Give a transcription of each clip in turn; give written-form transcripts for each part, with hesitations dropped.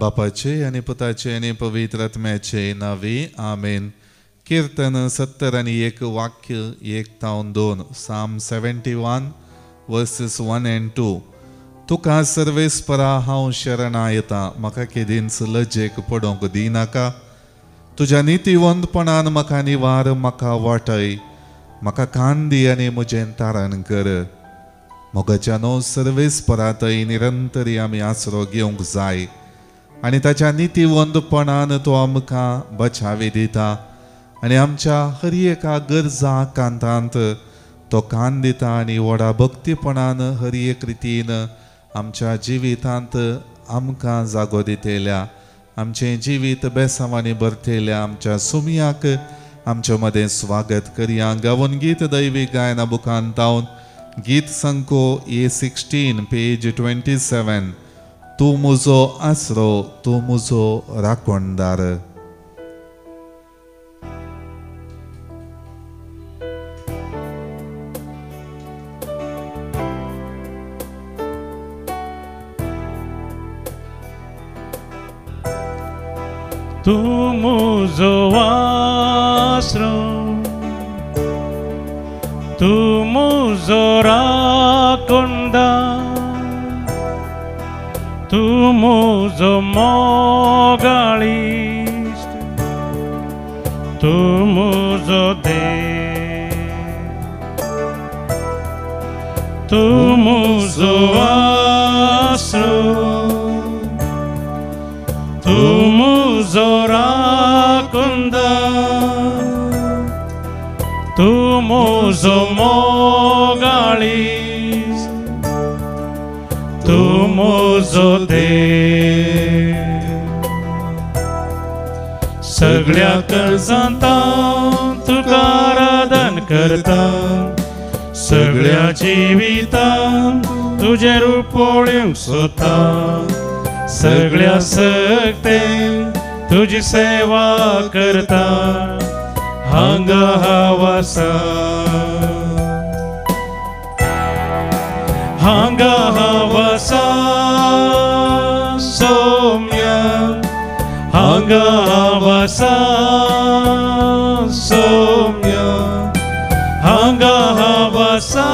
बापाचे आनी पुताचे आनी पवित्र आत्म्याचे नांवे आमेन. कीर्तन 71 वाक्य 1 तावन 2, Psalm 71 verses 1 and 2. तुका सर्वेस्परा हांव शरणा येता, म्हाका केदींच लजेक पडोवंक दिनाका. तुज्या नितीवंतपणान म्हाका निवार, म्हाका वाटय, म्हाका कान दी आनी म्हजें तारण कर. मोगाच्यानो सर्वेस्परा थंय निरंतरी आमी आसरो घेवंक जाय आनी ताच्या नितीवंतपणान तो आमकां बचावी दिता आनी आमच्या हर एका गरजा कांतांत तो कान दिता आनी व्हडा भक्तीपणान हर एक रितीन आमच्या जिवितांत आमकां जागो दितल्या, आमचें जिवीत बेसांवांनी भरतल्या आमच्या सुमयाक आमच्या मदें स्वागत करया. गावन गीत दैवी गायना बुकान तावन गीत संको A16 page 27. तूं म्हजो आसरो, तूं म्हजो राखणदार. तूं म्हजो आसरो, तूं म्हजो राखणदार, तूं म्हजो मोगाळिश्ट, तूं म्हजो देव, तूं म्हजो आसरो, तूं म्हजो राखणदार, तूं म्हजो मोगाळिश्ट, तूं म्हजो देव. सगळ्या कर्जांत तुका आराधन करता, सगळ्या जिवितांत तुजें रूप पळोवंक सोदता, सगळ्या सक्तेन तुजी सेवा करता. हांगा हांव आसा, हांगा हांव आसा सौम्या, हांगा हांव आसा सौम्या, हांगा हांव आसा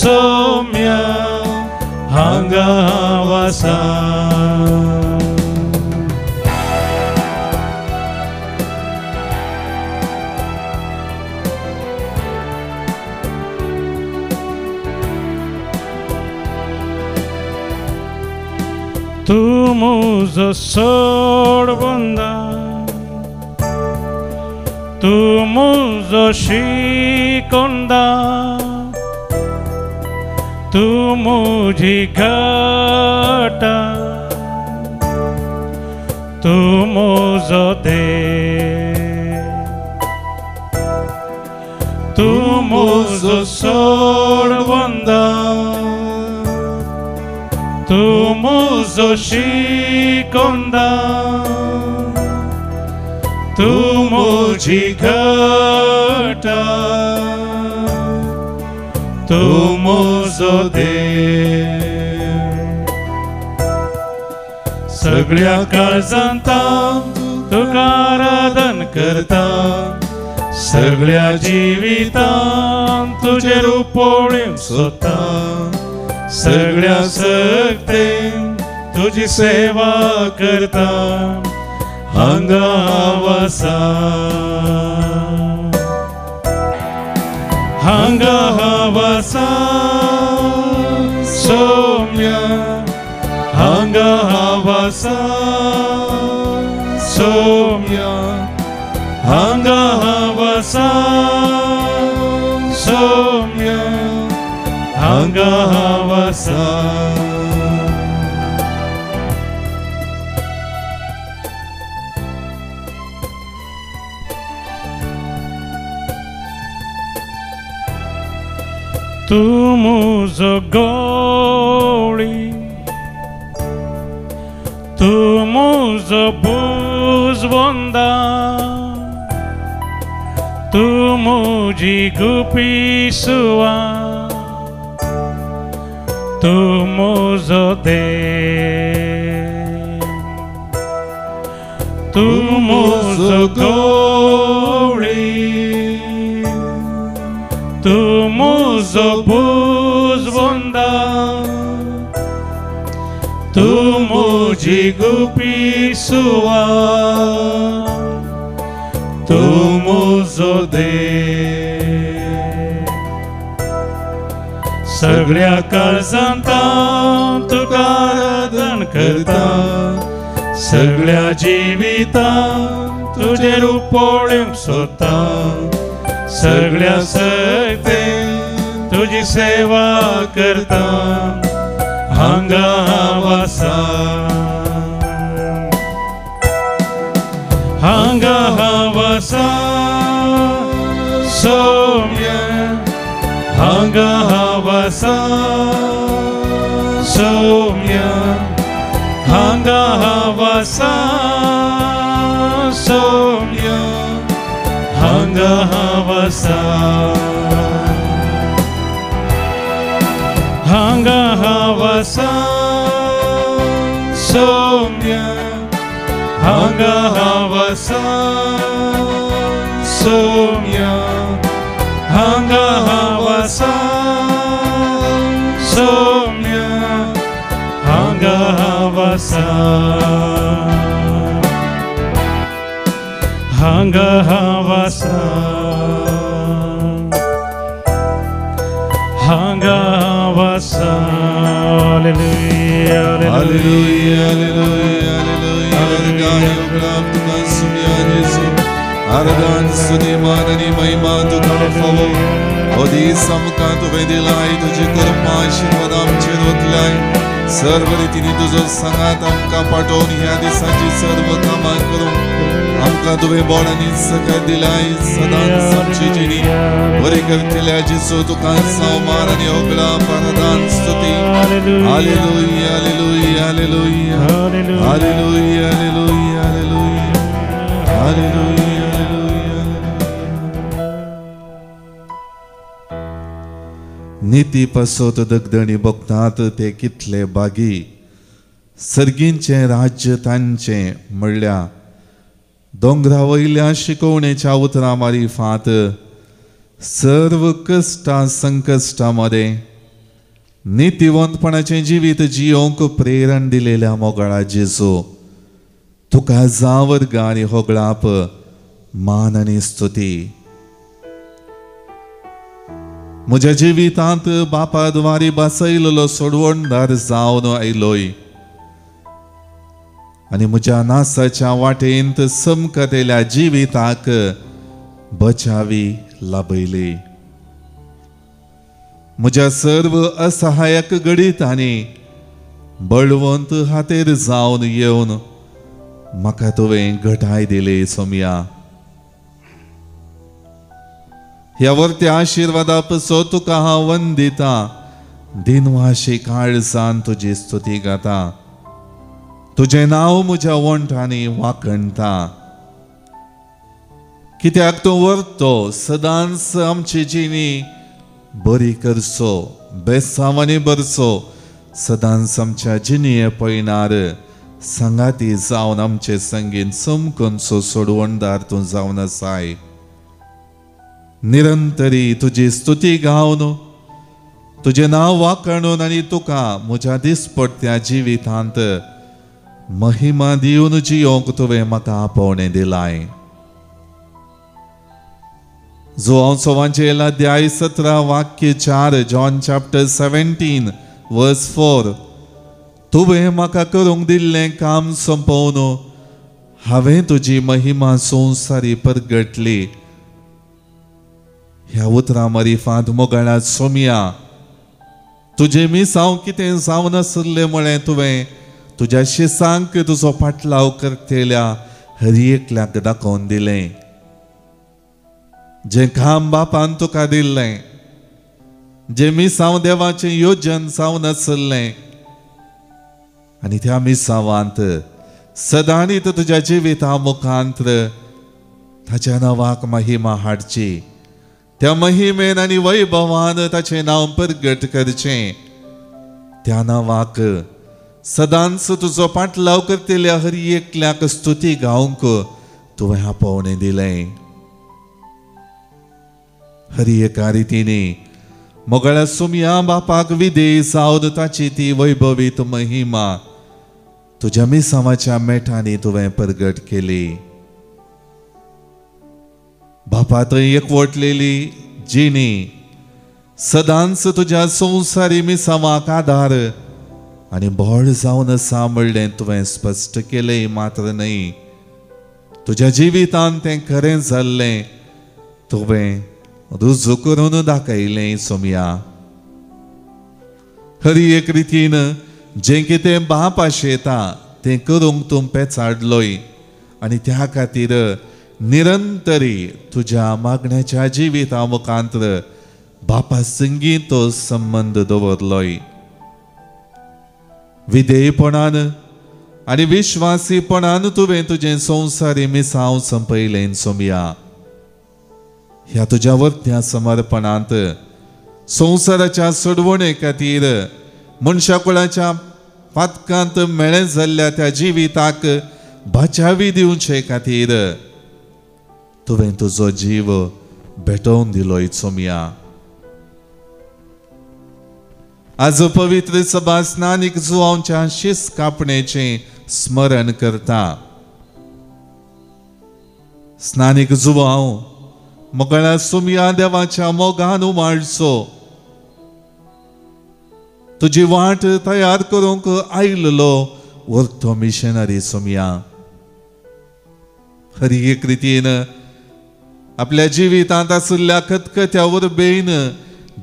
सौम्या, हांगा हांव आसा. तूं म्हजो सोडवंदा, तूं म्हजो शिकोंदा, तूं म्हजी घटा, तूं म्हजो देव, तूं म्हजो सोडवंदा, तूं म्हजो शिकोंदा, तूं म्हजी घटा, तूं म्हजो देव. सगळ्या काळजांत तुका आराधन करता, सगळ्या जिवितांत तुजें रूप पळोवंक सोदता, सगळ्या सक्तेन तुजी सेवा करता. हांगा हांव आसा, हांगा हांव आसा सौम्या, हांगा हांव आसा सौम्या, हांगा हांव आसा सौम्या, हांगा हांव आसा. तूं म्हजो गोळी, तूं म्हजो बुजवंदा, तूं म्हजी गुपी सुवा, तूं म्हजो देव, तूं म्हजो गवळी, तूं म्हजो बुजवंदा, तूं म्हजी गुपी सुवा, तूं म्हजो देव। सगळ्या काळजांत तुका आराधन करता, सगळ्या जिवितांत तुजें रूप पळोवंक सोदता, सगळ्या शक्तेन तुजी सेवा करता, हांगा हांव आसा, हांगा हांव आसा सोम्या, हांगा हांव आसा सोम्या, हांगा हांव आसा सोम्या, हांगा हांव आसा, हांगा हांव आसा सोम्या, हांगा हांव आसा सोम्या, हांगा हांव आसा सोम्या, हांगा हांव आसा, हांगा हांव आसा, हांगा हांव आसा। Hallelujah, hallelujah, hallelujah, hallelujah. Organ उपरांत तुका सुम्या जेजू, आराधन स्तुती मान आनी महिमा तुका फावो। हो दीस आमकां तुवें दिलाय, तुजी कृपा आशिर्वाद आमचेर ओतलाय। सर्व रितींनी तुजो सांगात आमकां पाठोवन ह्या दिसाची सर्व कामां करूंक आमकां तुवें बळ आनी सकत दिलाय। सदांच आमची जिणी बरी करतल्या जेजू तुका सौमान आनी होगळाप आराधन स्तुती। Hallelujah, hallelujah, hallelujah, hallelujah, hallelujah, hallelujah, hallelujah, hallelujah. निती पासत दगदणी भोगतात ते कितले बागी, सर्गींचें राज्य तांचें म्हणल्यार दोंगरा वयल्या शिकवणेच्या उतरां मारिफात सर्व कश्टां संकश्टां मदें नितिवंतपणाचें जिवीत जियोंक प्रेरण दिलेल्या मोगाळा जेजू तुका जावर्ग आनी होगळाप मान आनी स्तुती। म्हज्या जिवितांत बापा द्वारी बसयलेलो सोडवणदार जावन आयलोय आनी म्हज्या नासाच्या वाटेंत समकतेल्या जिविताक बचावी लाभयली। म्हज्या सर्व असहायक घडीत आनी बळवंत हातेर जावन येवन म्हाका तुवें घटाय दिली सोमया। ह्या वरत्या आशिर्वादा पसो तुका हांव वंदिता, दिनवाशी काळजान तुजी स्तुती गाता, तुजें नांव म्हज्या वंठांनी वाखणता। कित्याक तूं व्हरतो सदांच आमची जिणी बरी करचो, बेसांवांनी भरचो, सदांच आमच्या जिणये पयणार सांगाती जावन आमचे संगीत समकनचो सोडवणदार तूं जावन आसाय। निरंतरी तुजी स्तुती गावन तुजें नांव वाखणून आनी तुका म्हज्या दिसपडत्या जिवितांत महिमा दिवन जियोंक तुवें म्हाका आपोवणें दिलाय। जुआंव सोवांचेल अध्याय 17 वाक्य 4, जॉन चॅप्टर 17 वर्स 4, तुवें म्हाका करूंक दिल्लें काम सोंपोवन हांवें तुजी महिमा संवसारी परगटली। ह्या उतरां मारिफात मोगाळा सोमया तुजें मिसांव कितें जावन आसलें म्हळें तुवें तुज्या शिसांक तुजो फाटलाव करतल्या हर एकल्याक दाखोवन दिलें। जें काम बापान तुका दिल्लें, जें मिसांव देवाचें योजन जावन आसलें आनी त्या मिसांवांत सदांच तुज्या जिविता मुखांत ताच्या नांवाक महिमा हाडची, त्या महिमेन आनी वैभवान ताचें नांव परगट करचें, त्या नांवाक सदांच तुजो पाटलाव करतल्या हर एकल्याक स्तुती गावंक तुवें आपोवणें दिलें. हर एका रितीने मोगळ्या सुमया बापाक विधेय जावन ताची ती वैभवीत महिमा तुज्या मिसांवाच्या मेठांनी तुवें परगट केली. बापा थंय एकवटलेली जिणी सदांच तुज्या संवसारी मिसांवाक आदार आनी बळ जावन आसा म्हणलें तुवें स्पश्ट केलें. मात्र न्हय, तुज्या जिवितान तें खरें जाल्लें तुवें रुजू करून दाखयलें सोमया. हर एक रितीन जें कितें बाप आशेता तें करूंक तूं पेचाडलोय आनी त्या खातीर निरंतरी तुज्या मागण्याच्या जिविता मुखांतर बापा संगी तो संबंद दवरलोय. विधेयपणान आनी विश्वासीपणान तुवें तुजें संवसारी मिसांव संपयलें सोमया. ह्या तुज्या वर्त्या समर्पणांत संवसाराच्या सोडवणे खातीर मनशाकुळाच्या पातकांत मेळें जाल्ल्या त्या जिविताक बचावी दिवचे खातीर तुवें तुजो जीव भेटोवन दिलो सोमया. आज पवित्र सभा स्नानीक जुवांच्या शीस कापणेचें स्मरण करता. स्नानीक जुवांव मोगळ्या सुमया देवाच्या मोगान उमाळचो, तुजी वाट तयार करूंक आयिल्लो वर्तो मिशनरी सुमया. हर एक रितीन आपल्या जिवितांत आशिल्ल्या खतखत्या उर्बेन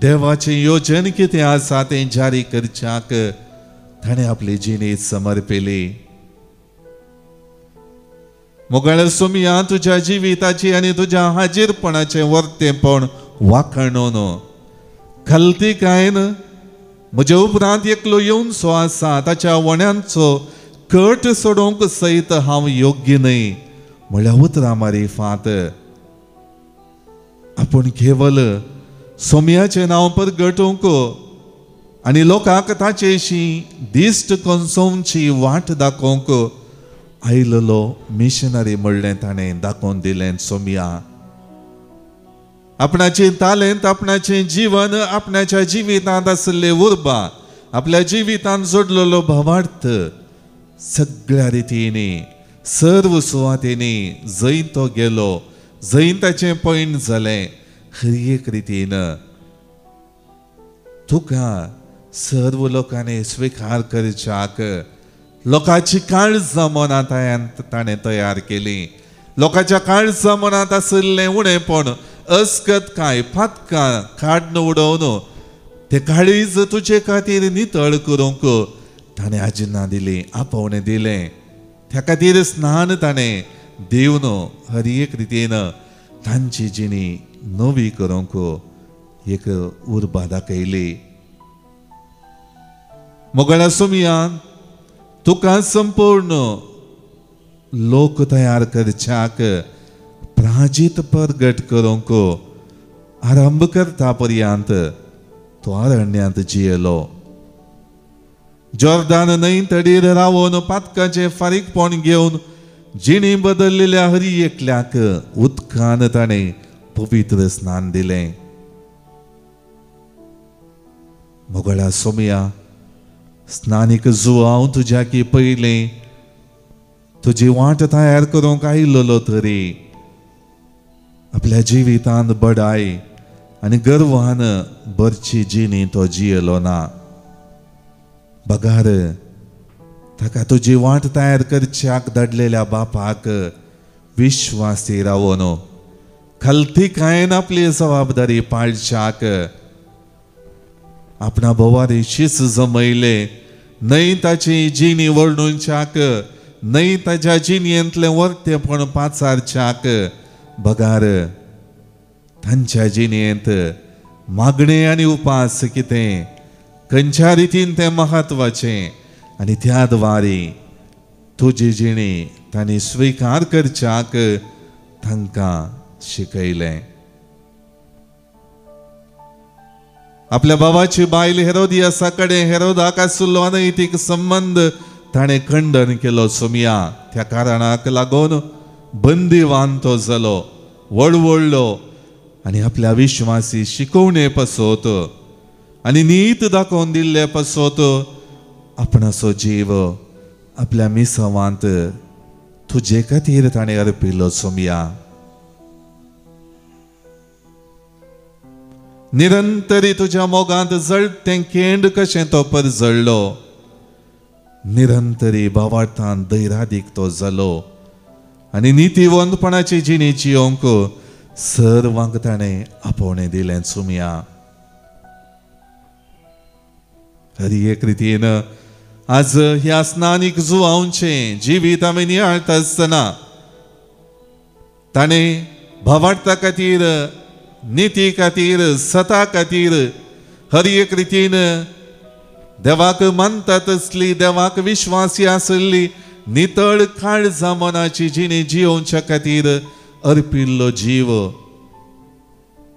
देवाचें योजन कितें आसा तें जारी करच्याक ताणें आपली जिणें समर्पिली. मोगाळ सोमया तुज्या जिविताची आनी तुज्या हाजीरपणाचें वर्तेपण वाखणून खलतिकायन म्हज्या उपरांत एकलो येवनसो आसा ताच्या वण्यांचो कट सोडोवंक सयत हांव योग्य न्हय म्हळ्या उतरां मारिफात आपूण केवल सोमयाचें नांव परगटोवंक आनी लोकांक ताचेशी दिश्ट कोसोवची वाट दाखोवंक आयिल्लो मिशनरी म्हणलें ताणें दाखोवन दिलें सोमया. आपणाचें तालेंत, आपणाचें जिवन, आपणाच्या जिवितांत आशिल्ले उर्बा, आपल्या जिवितांत जोडलेलो भावार्थ सगळ्या रितींनी सर्व सुवातेंनी जंय तो गेलो, जंय ताचें पयण जालें, हर एक रितीन तुका सर्व लोकांनी स्विकार करच्याक लोकांची काळजां मनां ताणें तयार केली. लोकांच्या काळजां मनांत आशिल्लें उणेपण, अस्कत काय फातकां काडून उडोवन ते काळीज तुजे खातीर नितळ करूंक ताणें आजिना दिली, आपोवणें दिलें. त्या खातीर स्नान ताणें दिवन हर एक रितीन तांची जिणी नवी करूंक एक उर्बा दाखयली. मोगळ्या सोमयान तुका संपूर्ण लोक तयार करच्याक प्राजीत परगट करूंक आरंभ करता पर्यंत तो अरण्यांत जियेलो. जॉर्दान न्हंय तडीर रावन पातकाचें फारीकपण घेवन जिणी बदललेल्या हरी एकल्याक उदकान ताणें पवित्र स्नान दिलें. मोगळ्या सोमया स्नानीक जुवांव तुज्या की पयलें तुजी वाट तयार करूंक आयिल्लो तरी आपल्या जिवितांत बडाय आनी गर्वान बरची जिणी तो जियेलो ना. बगार ताका तुजी वाट तयार करच्याक धाडलेल्या बापाक विश्वासी रावन खलतिकायेन आपली जबाबदारी पाळच्याक आपणा भोवारी शीस जमयले न्हय ताची जिणी वर्णुच्याक, न्हय ताच्या जिणेंतलें वर्तेपण पाचारच्याक, बगार तांच्या जिणेंत मागणें आनी उपास कितें खंयच्या रितीन तें म्हत्वाचें आनी त्या द्वारे तुजी जिणी तांणी स्विकार करच्याक तांकां शिकयलें. आपल्या बाबाची बायल हेरोदियासा कडेन हेरोदाक आशिल्लो अनैतीक संबंद ताणें खंडन केलो सोमया. त्या कारणाक लागून बंदीवान तो जालो, वळवळलो आनी आपल्या विश्वासी शिकोवणे पासत आनी नीत दाखोवन दिल्ले पासत आपणाचो जीव आपल्या मिसवांत तुजे खातीर ताणें अर्पिल्लो सोमया. निरंतरी तुज्या मोगांत जळतें केंड कशें तो परजळ्ळो, निरंतरी भावार्थान दैरादीक तो जालो आनी नितीवंतपणाची जिणेची अंक सर्वांक ताणें आपोवणें दिलें सुमया. हर एक रितीन आज ह्या स्नानीक जुवांचें जिवीत आमी नियाळटा आसतना ताणें भावार्था खातीर, निती खातीर, सता खातीर हर एक रितीन देवाक मानता तसली, देवाक विश्वासी आसली नितळ काळजा मनाची जिणी जियोवच्या खातीर अर्पिल्लो जीव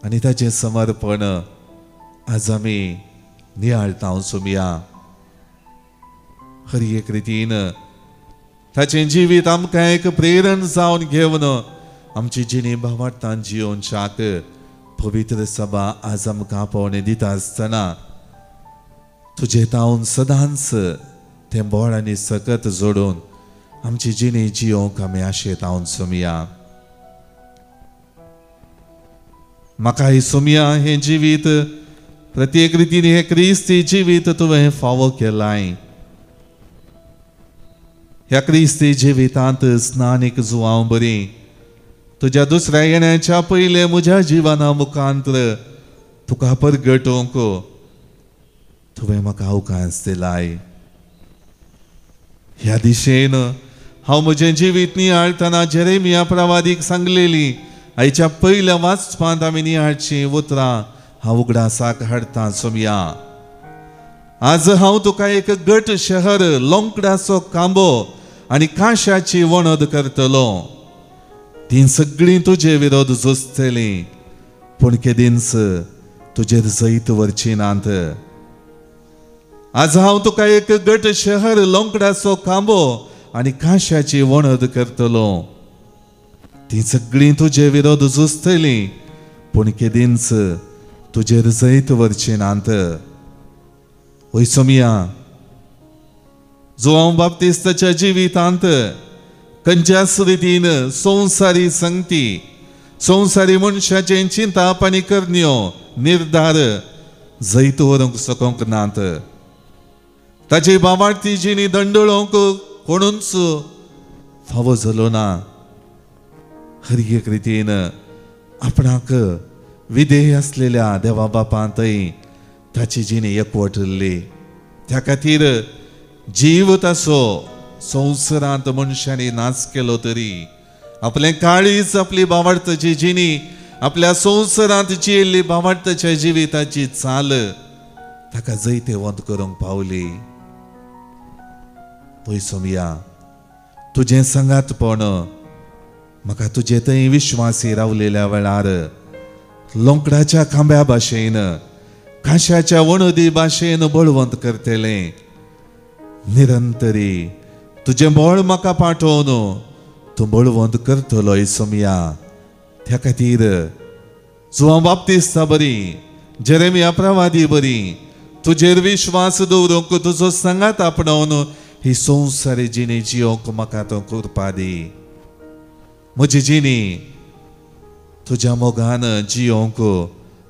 आनी ताचें समर्पण आज आमी नियाळटा सुमया. हर एक रितीन ताचें जिवीत आमकां एक प्रेरण जावन घेवन आमची जिणी भावार्थान जियोवच्याक पवित्र सभा आज आमकां आपोवणें दिता आसतना तुजे तावन सदांच तें बळ आनी सकत जोडून आमची जिणी जियोवंक आमी आशेतावन सोमया. म्हाका ही सोमया हें जिवीत प्रत्येक रितीन हें क्रिस्ती जिवीत तुवें फावो केलाय. ह्या क्रिस्ती जिवितांत स्नानीक जुवांव बरी तुज्या दुसऱ्या येण्याच्या पयलें म्हज्या जिवना मुखांत तुका परगटोवंक तुवें म्हाका अवकाश दिलाय. ह्या दिशेन हांव म्हजें जिवीत नियाळटना जेरेमिया प्रवादीक सांगलेली आयच्या पयल्या वाचपांत आमी नियाळचीं उतरां हांव उगडासाक हाडटा सोमया. आज हांव तुका एक गट शहर, लोंकडाचो कांबो आनी कांश्याची वणद करतलो. तीं सगळीं तुजे विरोध झुजतलीं पूण केदींच तुजेर जैत व्हरची नात. आज हांव तुका एक गट शहर, लोंकडाचो कांबो आनी कांश्याची वणद करतलो. तीं सगळीं तुजे विरोध झुजतलीं पूण केदींच तुजेर जैत व्हरची नात. वय सोमया, जुवांव बाप्तिस्ताच्या जिवितांत खंयच्याच रितीन संवसारी संगती, संवसारी मनशाचें चिंताप आनी करण्यो निर्धार जैत व्हरूंक शकूंक नात. ताची भावार्थी जिणी दंडळोवंक कोणूच फावो जालो ना. हर एक रितीन आपणाक विधेय आसलेल्या देवा बापांतय ताची जिणी एकवटिल्ली. त्या खातीर जीव ताचो संवसारांत मनशांनी नाच केलो तरी आपलें काळीज, आपली भावार्थाची जिणी, आपल्या संवसारांत जियेल्ली भावार्थाच्या जिविताची चाल ताका जैतेवंत करूंक पावली. पळय सोमया, तुजें सांगातपण म्हाका तुजे थंय विश्वासी रावलेल्या वेळार लोंकडाच्या खांब्या भाशेन, कांश्याच्या वणदी भाशेन बळवंत करतलें. निरंतरी तुजें बळ म्हाका पाठोवन तूं बळवंत करतलो सोमया. त्या खातीर जुवांव बाप्तिस्ता बरी, जेरेमिया प्रवादी बरी तुजेर विश्वास दवरूंक, तुजो सांगात आपणावन ही संवसारी जिणी जियोवंक म्हाका तूं कृपा दी. म्हजी जिणी तुज्या मोगान जियोवंक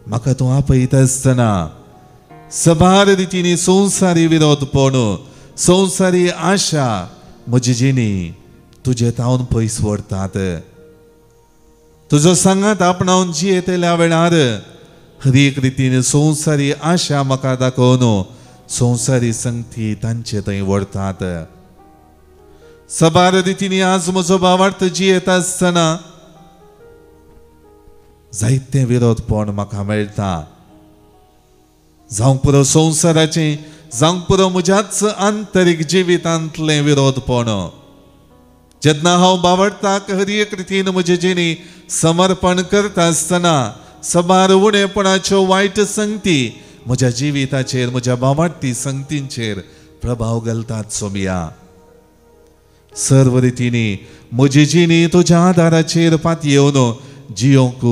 म्हाका तूं आपयता आसतना सबार रितींनी संवसारी विरोधपण, संवसारी आशा म्हजी जिणी तुजे तावन पयस व्हरतात. तुजो सांगात आपणावन जियेतल्या वेळार हर एक रितीन संवसारी आशा म्हाका दाखोवन संवसारी संगती तांचे थंय व्हरतात. सबार रितींनी आज म्हजो भावार्थ जियेता आसतना जायतें विरोधपण म्हाका मेळटा. जावंक पुरो संवसाराचें, जावंक पुरो म्हज्याच आंतरीक जिवितांतलें विरोधपण. जेन्ना हांव भावार्थाक हर एक रितीन म्हजे जिणी समर्पण करता आसतना सबार उणेपणाच्यो वायट संगती म्हज्या जिविताचेर, म्हज्या भावार्थी संगतींचेर प्रभाव घालतात सोमिया. सर्व रितींनी म्हजी जिणी तुज्या आदाराचेर पातयेवन जियोंक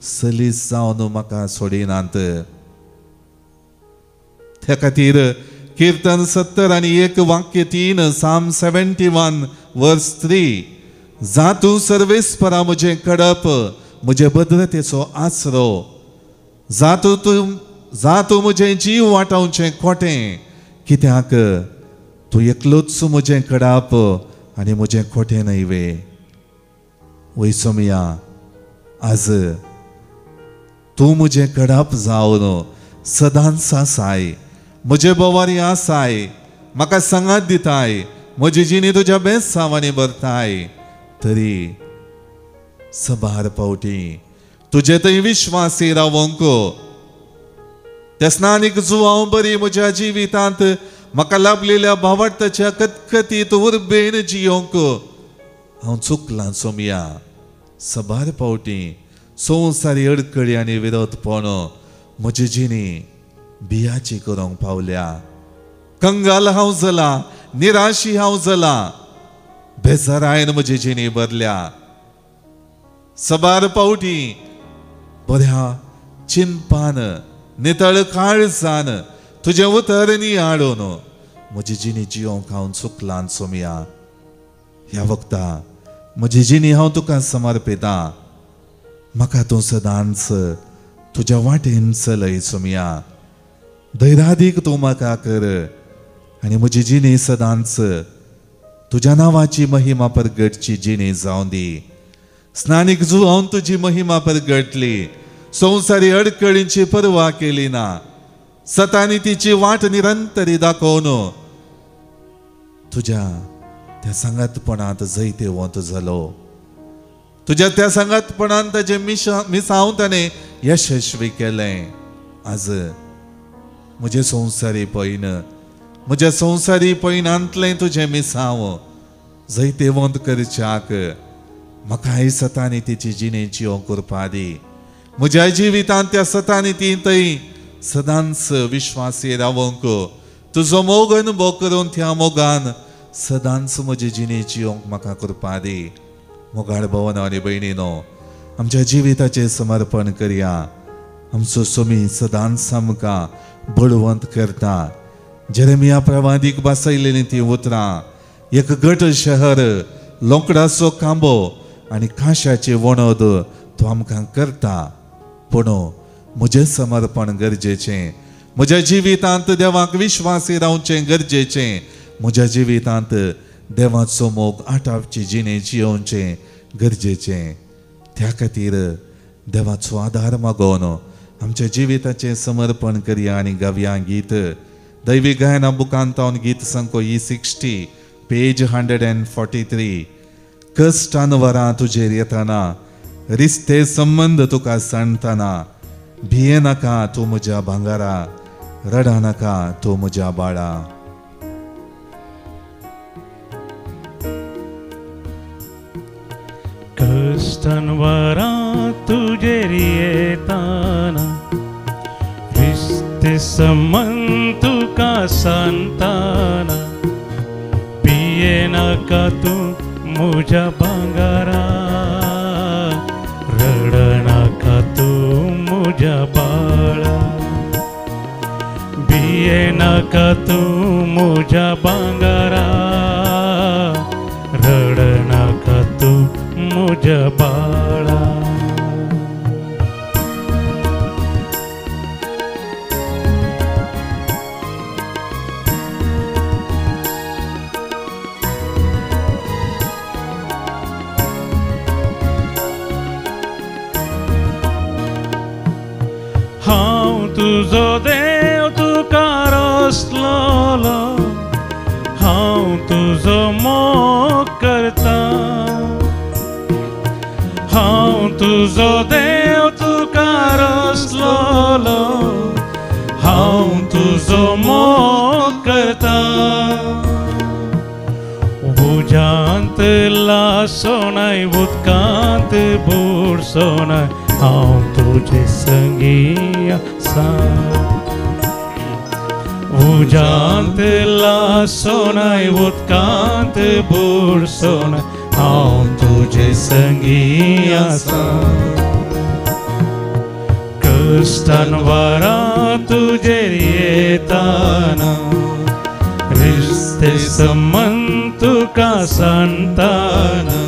सलीस जावन म्हाका सोडिनात. त्या खातीर कीर्तन 71:3, Psalm 71:3, जातूं सर्वेस्परा म्हजें कडप, म्हजे भद्रतेचो आसरो, जातूं तूं जातूं म्हजें जीव वाटावचें खोटें, कित्याक तूं एकलोच म्हजें कडाप आनी म्हजें खोटें न्हय वे. वय सोमया, आज तूं म्हजें कडाप जावन सदांच आसाय, म्हजे बोवारी आसाय, म्हाका सांगात दिताय, म्हजी जिणी तुज्या बेसांवांनी भरताय. तरी सबार पावटी तुजे थंय विश्वासी रावंक त्या स्नानीक जुवांव बरी म्हज्या जिवितांत म्हाका लाभलेल्या भावार्थाच्या कतकतीत उर्बेन जियोंक हांव चुकलां सोमया. सबार पावटी संवसारी अडकळी आनी विरोधपण म्हजी जिणी बियाची करूंक पावल्या. कंगाल हांव जाला, निराशी हांव जाला, बेजारायन म्हजी जिणी भरल्या. सबार पावटी बऱ्या चिंतपान नितळ काळजान तुजें उतर नियाळून म्हजी जिणी जियोंक हांव चुकलां सोमया. ह्या वखता म्हजी जिणी हांव तुका समर्पितां, म्हाका तूं सदांच तुज्या वाटेन चलय सोमया. धैर्यादीक तूं म्हाका कर आनी म्हजी जिणी सदांच तुज्या नांवाची महिमा परगटची जिणी जावं दी. स्नानीक जुवान तुजी महिमा परगटली, संवसारी अडकळींची पर्वा केली ना, सतानी तिची वाट निरंतरी दाखोवन तुज्या त्या सांगातपणांत जैतेवंत जालो. तुज्या त्या सांगातपणान ताजें मिसांव ताणें यशस्वी केलें. आज म्हजें संवसारी पयन, म्हज्या संवसारी पयनांतलें तुजें मिसांव जैतेवंत करच्याक म्हाकाय सतानी तिची जिणेची करपा दी. म्हज्या जिवितांत त्या सतानी ती थंय सदांच विश्वासी रावंक तुजो मोग अनुभव करून त्या मोगान सदांच म्हजी जिणेची म्हाका करपा दी. मोगाळ भवन आनी भयणीनो, आमच्या जिविताचें समर्पण करया. आमचो सोमी सदांच आमकां बळवंत करता. जेरेमिया प्रवादीक बसयलेलीं तीं उतरां, एक घट शहर, लोकडाचो कांबो आनी कांश्याची वणद तो आमकां करता. पूण म्हजें समर्पण गरजेचें, म्हज्या जिवितांत देवाक विश्वासी रावचें गरजेचें, म्हज्या जिवितांत देवाचो मोग आटापची जिणे जियोवचें गरजेचें. त्या खातीर देवाचो आदार मागोवन आमच्या जिविताचें समर्पण करया आनी गावया गीत. दैवी गायना बुकांत गीत संको E60 page 143. कश्टान वरां तुजेर येताना, रिस्ते संबंद तुका सांडताना, भिये नाका तूं म्हज्या भांगारा, रडा नाका तूं म्हज्या बाळा. कश्टान वरां तुजेर येताना, रिस्ते संबंद तुका सांडताना, भिये नाका तूं म्हज्या भांगारा, रड नाका तूं म्हज्या बाळा, भिये नाका तूं म्हज्या भांगारा, रड नाका तूं म्हज्या बाळा. हांव तुजो देव तुका रसलोलो, हांव तुजो मोग करता, हांव तुजो देव तुका रसलोलो, हांव तुजो मोग करता. उज्यांत लासोनाय, उदकांत बुडसोनाय, हांव तुजे संगी आसा. उज्यांत लासोनाय उदकांत बुडसोनाय हांव तुजे संगी आसा. कश्टान वारां तुजेर येताना रिश्ते संबंद तुका सांगताना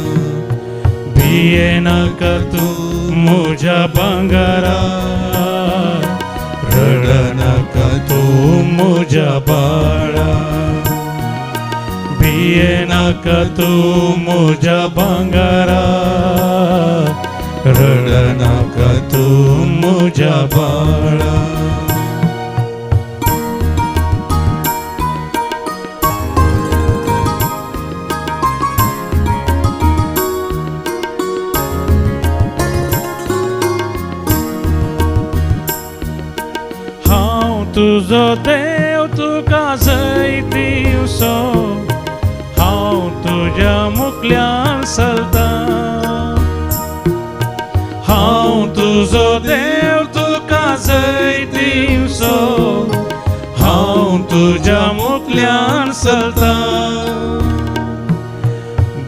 भियेनाका तूं म्हज्या भांगरा रडनाका तूं म्हज्या बाळा भियेनाका तूं म्हज्या भांगरा रडनाका तूं म्हज्या बाळा. तुजो देव तुका जैत दिवचो हांव तुज्या मुखल्यान चलतां हांव तुजो देव तुका जैत दिवचो हांव तुज्या मुखल्यान चलतां.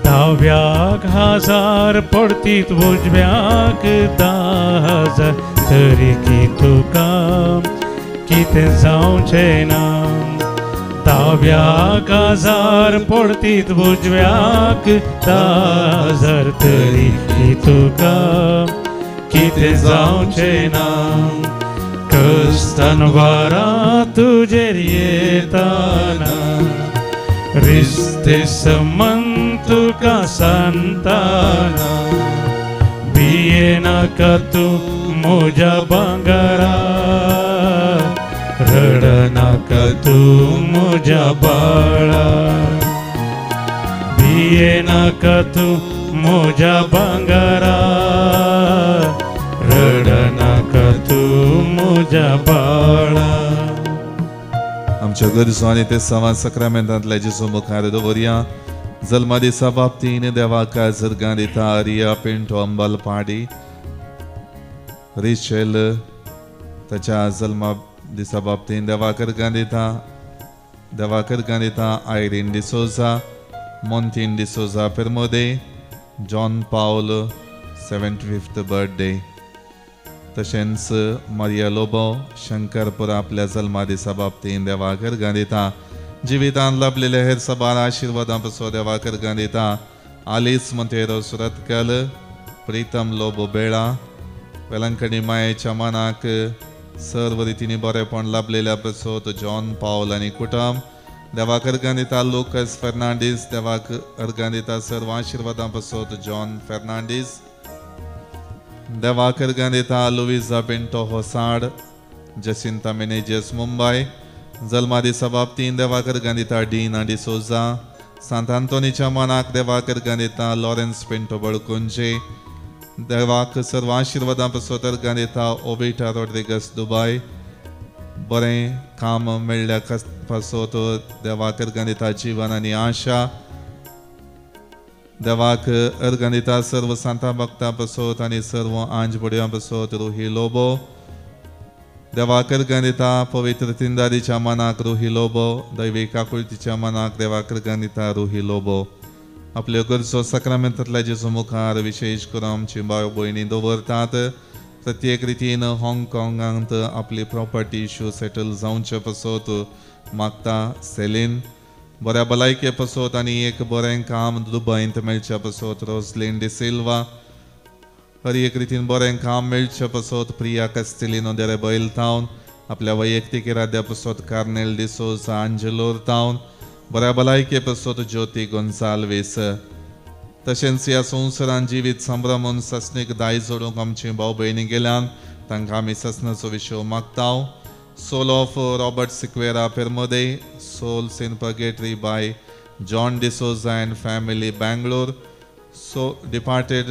दाव्याक 1000 पडतीत उजव्याक 10,000 तरी की तुका कितें जावचें ना. दाव्याक 1000 पडतीत उजव्याक 10,000 तरी की तुका कितें जावचें ना. कश्टान वारां तुजेर येताना रिश्ते संबंद तुका सांगताना भियेनाका तूं म्हज्या भांगरा रडनाका तूं म्हज्या बाळा भियेनाका तूं म्हज्या भांगरा रडनाका तूं म्हज्या बाळा. आमच्या गरजो आनी ते सवां सक्रामेंतांतल्या जेजू मुखार दवरया. जल्मा दिसा बाबतीन देवाक जरगां दिता रिया पिंटो अंबलपाडी रिचेल ताच्या जल्मा दिसा बाबतीन देवाक अर्गां दिता. देवाक अर्गां दिता आयरीन डिसोजा मोंतीन डिसोजा पेरमोदे जॉन पावल 75th birthday. तशेंच मारिया लोबो शंकरपुरा आपल्या जल्मा दिसा बाबतीन देवाक अर्गां दिता. जिवितांत लाभलेले हेर सबार आशिर्वादां पसो देवाक अर्गां दिता. आलिस मोंतेरो सुरतकल प्रितम लोबो बेळा वेलंकणी मायेच्या मनाक सर्व रितींनी बरेपण लाभलेल्या पसोत जॉन पावल आनी कुटुंब देवाक अर्गां दिता. लुकस फेर्नांडीस देवाक अर्गां दिता सर्व आशिर्वादां पसोत जॉन फेर्नांडीस देवाक अर्गां दिता. लुविजा पिंटो होसाड जसिंता मेनेजस मुंबय जल्मा दिसा बाबतीन देवाक अर्गां दिता. डीना डिसोजा सांत आंतोनीच्या मनाक देवाक अर्गां दिता. लॉरेन्स पिंटो बळकुंजे देवाक सर्व आशिर्वादां पसोत अर्गां दिता. ओबिटा रोड्रिगस दुबाय बरें काम मेळ्ळ्या पासत देवाक अर्गां दिता. जीवन आनी आशा देवाक अर्गां दिता. सर्व सांतां भक्तां पसोत आनी सर्व आंज बडयां पसोत रुही लोबो देवाक अर्गां दिता. पवित्र तिंदारीच्या मनाक रुही लोबो दैवी काकुळतीच्या मनाक देवाक अर्गां दिता. रुही लोबो आपल्यो गरजो सक्रामेंतांतल्या जेजू मुखार विशेश करून आमची भाव भयणी दवरतात. प्रत्येक रितीन हाँगकाँगांत आपली प्रॉपर्टी इश्यू सेटल जावचे पसत मागता. सेलीन बऱ्या भलायके पसत आनी एक बरें काम दुबयंत मेळचे पसत रोजलीन डिसिल्वा हर एक रितीन बरें काम मेळचे पसत प्रिया कस्तिलिनो देरे बैल थावन आपल्या वैयक्तीक इराद्या पसत कार्नेल डिसोजा आंजेलोर थावन बऱ्या भलायके पसत ज्योती गोन्साल्वीस. तशेंच ह्या संवसारान जिवीत संभ्रमून ससनीक दायज जोडूंक आमची भाव भयणी गेल्यान तांकां आमी ससनाचो विशय मागता. Soul of Robert Sequeira Permode souls in purgatory by John D'Souza and family Bangalore so departed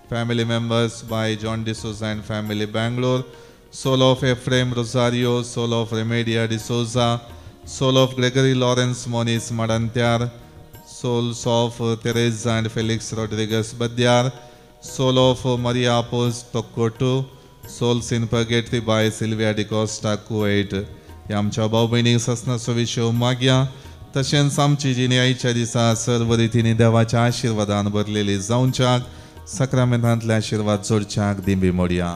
family members by John D'Souza and family Bangalore. Soul of Ephraim Rosario, soul of Remedia D'Souza, soul of Gregory Lawrence Moniz Madantyar, souls of Teresa and Felix Rodriguez Badyar, soul of Maria Apos Tokotu, souls in purgatory by Sylvia D'Costa Kuwait. ह्या आमच्या भाव भयणीक सासणाचो विशय मागया. तशेंच आमची जिणी आयच्या दिसा सर्व रितींनी देवाच्या आशिर्वादान भरलेली जावच्याक सक्रामेंतांतले आशिर्वाद जोडच्याक दिंबी मोडया.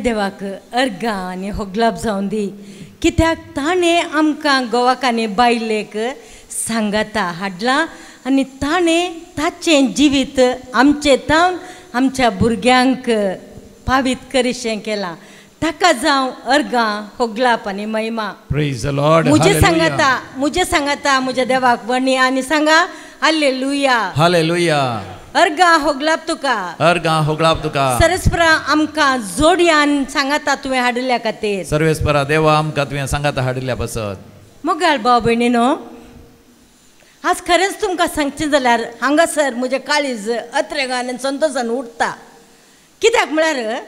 देवाक अर्गां आनी होगलाप जावन दी, कित्याक ताणें आमकां गोवाकांनी बायलेक सांगाता हाडलां आनी ताणें ताचें जिवीत आमचें तावन आमच्या भुरग्यांक पावीत करिशें केलां. ताका जावं अर्गां होगलाप आनी महिमा. Praise the Lord. म्हजें सांगाता, म्हजें सांगाता म्हज्या देवाक वणी आनी सांगा हालेलुया, हालेलुया. अर्गां होगलाप तुका, अर्गां होगलाप तुका. सरस्परा आमकां जोडयान सांगाता तुवें हाडिल्ल्या खातीर. सर्वेस्परा देवा आमकां तुवें सांगाता हाडिल्ल्या पासत. मोगाळ भाव भयणीनो, आज खरेंच तुमकां सांगचें जाल्यार हांगासर म्हजें काळीज अत्रेगान आनी संतोशान उठता. कित्याक म्हळ्यार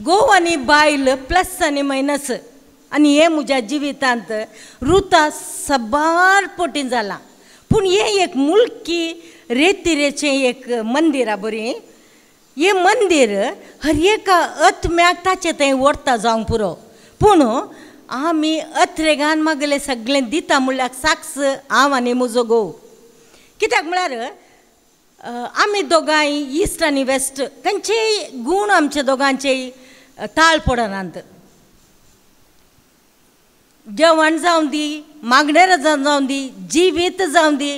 घोव आनी बायल प्लस आनी मायनस आनी हें म्हज्या जिवितांत रुता साबार पटीन जालां. पूण हें एक मुल्की रेतिरेचें एक मंदिरा बरी, हें मंदीर हर एका आत्म्याक ताचें थंय व्हरता जावंक पुरो. पूण आमी अत्रेगान मागलें सगळें दिता म्हणल्यार साक्ष हांव आनी म्हजो घोव. कित्याक म्हळ्यार आमी दोगांय इस्ट आनी वेस्ट खंयचेय गूण आमचे दोगांचेय ताळ पडनात. जेवण जावं दी, मागणेर जावं दी, जिवीत जावं दी,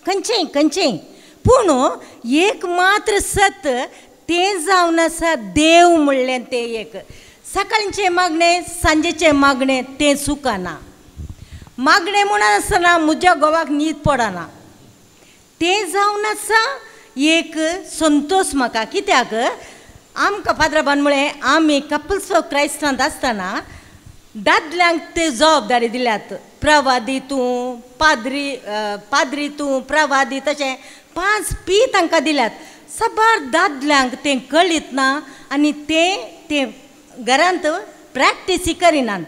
खंयचेय खंयचेय. पूण एक मात्र सत तें जावन आसा देव म्हणलें तें एक. सकाळचें मागणें सांजेचें मागणें तें चुकना. मागणें म्हणून आसतना म्हज्या घोवाक न्हीद पडना, तें जावन आसा एक संतोश म्हाका. कित्याक आमकां फादराबान म्हळें आमी कपल्स ऑफ क्रायस्टांत आसतना दादल्यांक ते जबाबदारी दिल्यात. प्रवादी तूं, पाद्री पाद्री तूं, प्रवादी, तशें 5 पी तांकां दिल्यात. साबार दादल्यांक तें कळीत ना आनी तें ते घरांत प्रॅक्टीसी करिनात.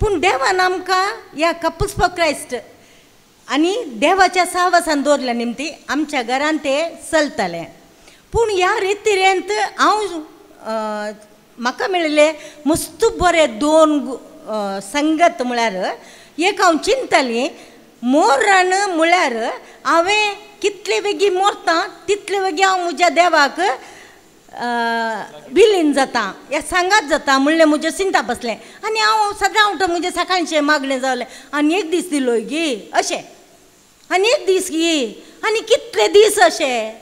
पूण देवान आमकां ह्या कपल्स फॉर क्रायस्ट आनी देवाच्या सहवासान दवरल्या निमती आमच्या घरांत ते चलतालें. पूण ह्या रितीरेंत हांव म्हाका मेळिल्ले मस्त बरे 2 संगत. म्हळ्यार एक हांव चिंतताली मोरान म्हळ्यार हांवें कितले बेगी मोरता तितले बेगी हांव म्हज्या देवाक विलीन जाता, ह्या सांगात जाता म्हणलें म्हजें चिंता बसलें. आनी हांव सदां उठून म्हजें सकाळचें मागणें जालें आनी एक दीस दिलो गी अशें, आनी एक दीस गी, आनी कितले दीस अशें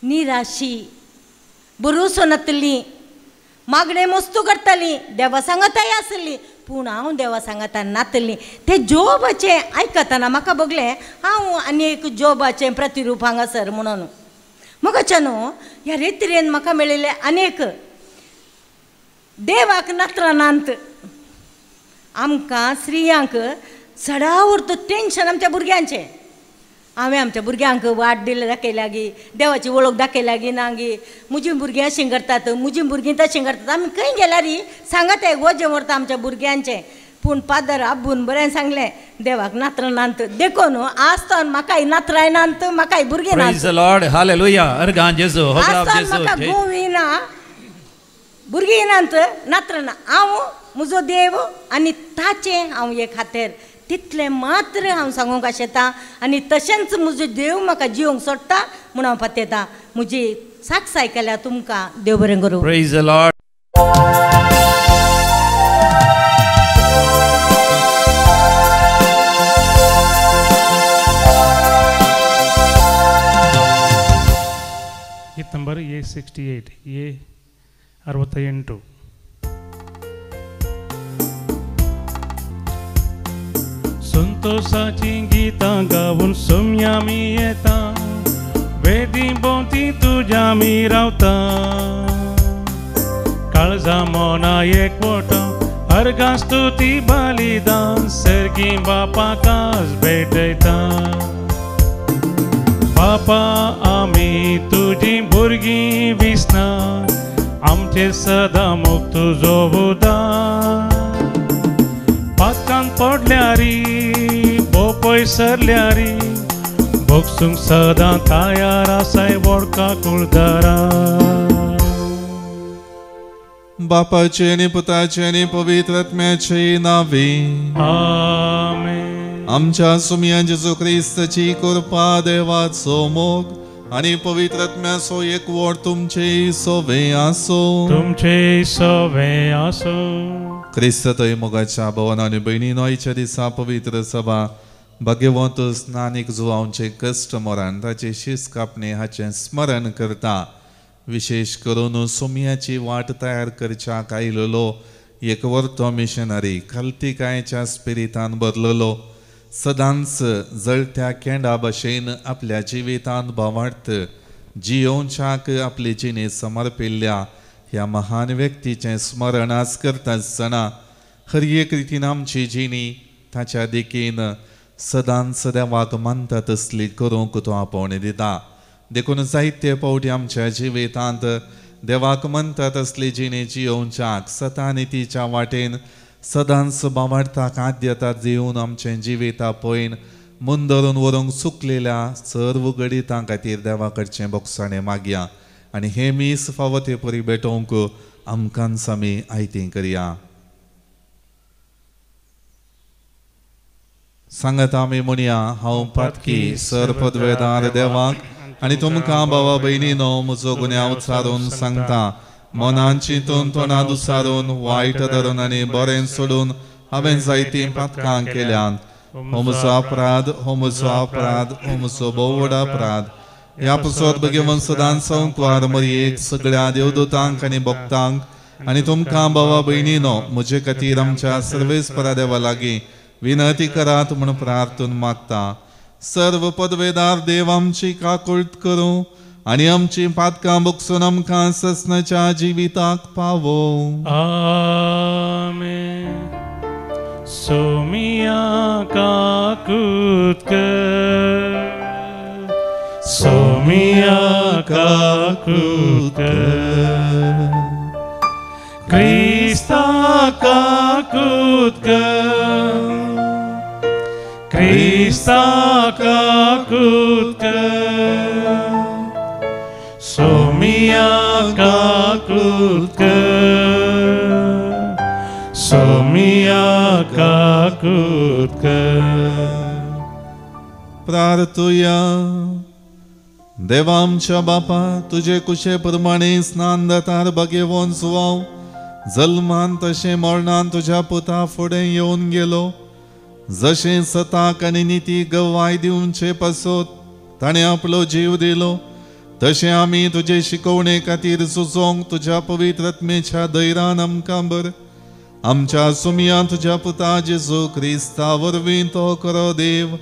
निराशी भरोसो नातली. मागणें मस्तू करताली, देवा सांगाताय आसली, पूण हांव देवा सांगाता नातली. ते जोबाचें आयकतना म्हाका भोगलें हांव आनी एक जोबाचें प्रतिरूप हांगासर म्हणून. म्हाका न्हू ह्या रेतिरेन म्हाका मेळिल्लें आनेक देवाक नात्रानांत. आमकां स्त्रियांक चडावर टेंशन आमच्या भुरग्यांचें. हांवें आमच्या भुरग्यांक वाट दिल्या दाखयल्या गी, देवाची वळख दाखयल्या गी ना गी, म्हजीं भुरगीं अशीं करतात, म्हजीं भुरगीं तशीं करतात. आमी खंय गेल्यार सांगात वजें व्हरता आमच्या भुरग्यांचें. पूण फादर आब्बून बरें सांगलें देवाक नात्रां नात, देखून आज तो म्हाकाय नात्रांय नात, म्हाकाय भुरगीं नात. Praise the Lord, hallelujah. अर्गां जेजू, होगलाप आज जेजू. म्हाका घोव येना, भुरगीं नात, नात्रां ना. हांव म्हजो देव आनी ताचें हांव एक खातीर तितलें मात्र हांव सांगूंक आशेता. आनी तशेंच म्हजो देव म्हाका जिवंक सोडटा म्हूण हांव पत्तेता. म्हजी साक्ष आयकल्या तुमकां देव बरें करूं. Praise the Lord. गीत ನಂಬರ್ A68, A68. संतोषाची गीतां गावन सोम्या मी येता, अवती भोंवती तुज्या आमी रावता काळजा मोना एकवटा अर्गां स्तुती बलिदान सर्गी बापाकास भेटयता बापा आमी तुजी भुरगीं विसना आमचे सदां मोग तुजो उदार पातकान पडल्यारी भोपय सरल्यारी भोगसूंक सदां तयार आसाय वडका कुळदारा. बापाचे आनी पुताचे आनी पवित्र आत्म्याचे नावे आमेन. आमच्या सुमया जेजू क्रिस्ताची कृपा, देवाचो मोग आनी पवित्र आत्म्याचो एकवट तुमचे सोवे आसो. तुमचे सोवे आसो. क्रिस्त थंय मोगाच्या भवन आनी भयणीनो, आयच्या दिसा पवित्र सभा भाग्यवंत स्नानीक जुवांचे कश्ट मरण ताचे शीस कापणे हाचें स्मरण करता. विशेष करून सोमयाची वाट तयार करच्याक आयलेलो एक वर्तो मिशनरी खालतीकायच्या स्पिरितान भरलेलो सदांच जळत्या केंडा भशेन आपल्या जिवितांत भावार्थ जियोवच्याक आपली जिणे समर्पिल्ल्या ह्या महान व्यक्तीचें स्मरण आज करता आसतना हर एक रितीन आमची जिणी ताच्या देखीन सदांच देवाक मानता तसली करूंक तो आपोवणी दिता. देखून जायते फावटी आमच्या जिवितांत देवाक मानता तसली जिणे जियोवच्याक सतानितीच्या वाटेन सदांच भावार्थाक आद्यता दिवन आमचें जिविता पळयन मुंदरून व्हरूंक चुकलेल्या सर्व गडितां खातीर देवा कडचें बोगसाणें मागया आनी हें मीस फावो ते परी भेटोवंक आमकांच आमी आयतीं करया. सांगात आमी म्हणया, हांव पातकी सर पदवेदार देवाक आनी तुमकां भावा भयणीनो म्हजो गुन्यांव उचारून सांगता. मनान चिंतून तोंडान उचारून वायट धरून आनी बरें सोडून हांवें जायतीं पातकां केल्यात. हो म्हजो अपराध, हो म्हजो अपराध, हो म्हजो भोव व्हड अपराध. ह्या पासत भगवंत सदांच संकवार मरयेक सगळ्या देवदूतांक आनी भक्तांक आनी तुमकां भावा भयणीनो म्हजे खातीर आमच्या सर्वेस्परा देवा लागीं विनंती करात म्हूण प्रार्थून मागता. सर्व पदवेदार देव आमची काकुळट करूं आनी आमची पातकां भोगसून आमकां ससनाच्या जिविताक पावो. आमेन. सोमिया काकूत कर, सोमिया काकूत कर, क्रिस्ता काकूत कर, क्रिस्ता काकूत कर, सोमिया काकूत कर, सोमिया काकूत कर. प्रार्थुया. देवा आमच्या बापा, तुजे कुशे प्रमाणे स्नान दातार भाग्यवंत सुवाव जल्मान तशें मरणान तुज्या पुता फुडें येवन गेलो. जशें सताक आनी निती गवाय दिवचे पासत ताणें आपलो जीव दिलो, तशें आमी तुजे शिकवणे खातीर सुचोवंक तुज्या पवित्र आत्मेच्या धैर्यान आमकां बर. आमच्या सुमया तुज्या पुता जेजू क्रिस्ता वरवीं तो खरो देव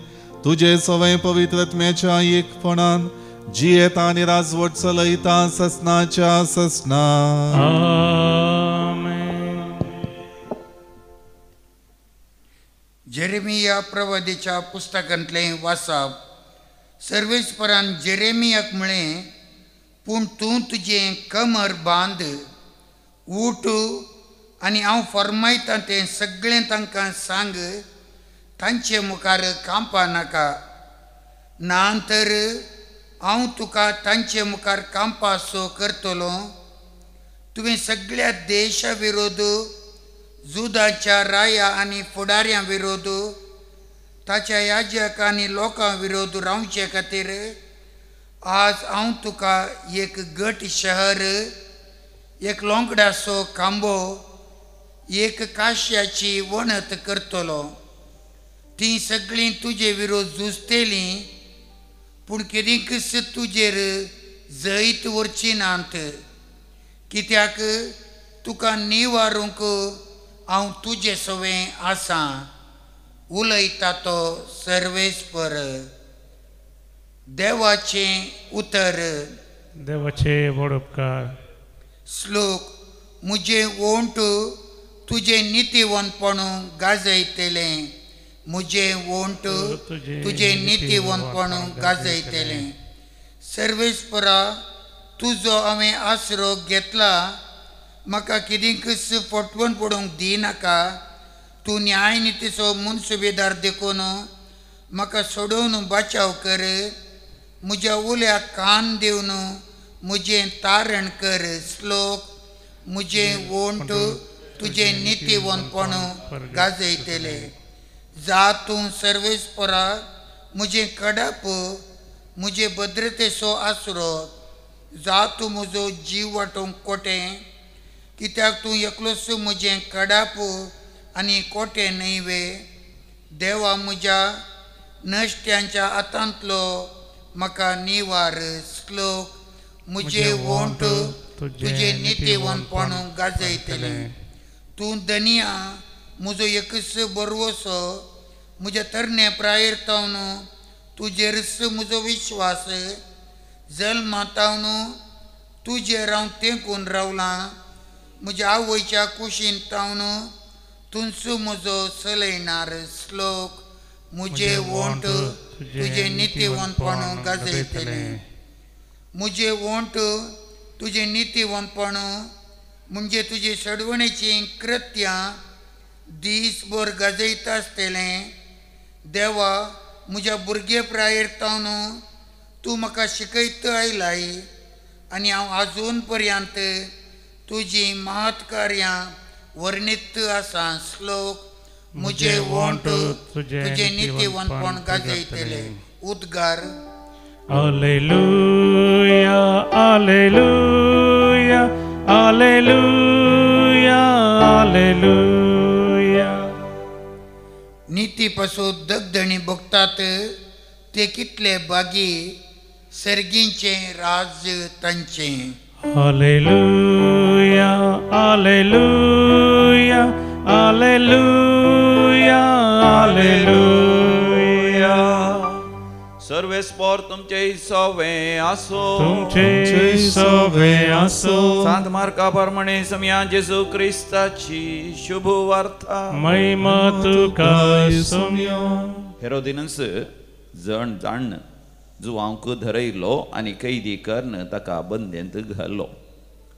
तुजे सवय पवित्र आत्म्याच्या एकपणान जियेता आनी राजवट चलयता ससनाच्या ससना. आमेन. जेरेमिया प्रवादीच्या पुस्तकांतलें वाचप. सर्वेस्परान जेरेमियाक म्हळें, पूण तूं तुजें कमर बांद, उठ आनी हांव फर्मायता तें सगळें तांकां सांग, तांचे मुखार कांपा नाका, ना तर हांव तुका तांचे मुखार कांपासो करतलो. तुवें सगळ्या देशा विरोध, जुदाच्या राया आनी फुडाऱ्यां विरोध, ताच्या याजक आनी लोकां विरोध रावचे खातीर आज हांव तुका एक गट शहर, एक लोंगडाचो खांबो, एक काश्याची वणत करतलो. तीं सगळीं तुजे विरोध झुजतलीं, पूण केदींकच तुजेर जैत व्हरची नात, कित्याक तुका निवारूंक हांव तुजे सवें आसा, उलयता तो सर्वेस्पर. देवाचें उतर। देवाचे व्हड उपकार। श्लोक। मुझे ओंठ तुझे नीतिवंतपण गाजयतलें, मुझे ओंठ तुझे नीतिवंतपण गाजयतलें। सर्वेस्परा तुजो हांवें आसरो घेतला, म्हाका कितेंकच फटवण पडूंक दिनाका। तूं न्यायनितीचो मुनसुबेदार देखून म्हाका सोडोवन बचाव कर। म्हज्या उल्याक कान दिवन म्हजें तारण कर। श्लोक। म्हजें ओंठ तुजें नीतिवंतपण गाजयतले। जा तूं सर्वेस्परा म्हजें कडप, म्हजे भद्रतेचो आसरो। जा तूं म्हजो जीव वाटोवंक कोटें, कित्याक तूं एकलोच म्हजें कडप आनी कोटें न्हय वे। देवा म्हज्या नश्ट्यांच्या हातांतलो म्हाका निवार। श्लोक। म्हजें ओंठ तुजें नीतिवंतपण गाजयतलें। तूं धनिया म्हजो एकच बरवसो, म्हज्या तरणे प्रायेर तावन तुजेरच म्हजो विश्वास। जल्मा तावन तुजेर हांव तेंकून रावलां, म्हज्या आवयच्या कुशीन तावन तूंच म्हजो चलयणार। श्लोक। म्हजें ओंठ तुजें नीतिवंतपण गाजयतलें। म्हजें ओंठ तुजें नीतिवंतपण म्हणजे तुजी सडवणेचीं कृत्यां दीसभर गाजयता आसतलें। देवा म्हज्या भुरगे प्रायेर तावन तूं म्हाका शिकयत आयलाय आनी हांव आजून पर्यंत तुजीं महत्कार्यां वर्णीत आसा। श्लोक। म्हजें ओंठ तुजें नीतिवंतपण गाजयतलें। उद्गार। Alleluia, alleluia, alleluia, alleluia. नीती पासून दगदणी भोगतात ते कितले बागी, सर्गींचें राज्य तांचें। Alleluia, alleluia, alleluia, alleluia. सर्वेस्पर तुमचे सवे आसो, तुमचे सवे आसो। सांत मार्का प्रमाणे समया जेजू क्रिस्ताची शुभ वार्ता। महिमा तुका सोम्या। हेरोदीनस जण जाण जुवांक धरयलो आनी कैदी करून ताका बंदेंत घालो।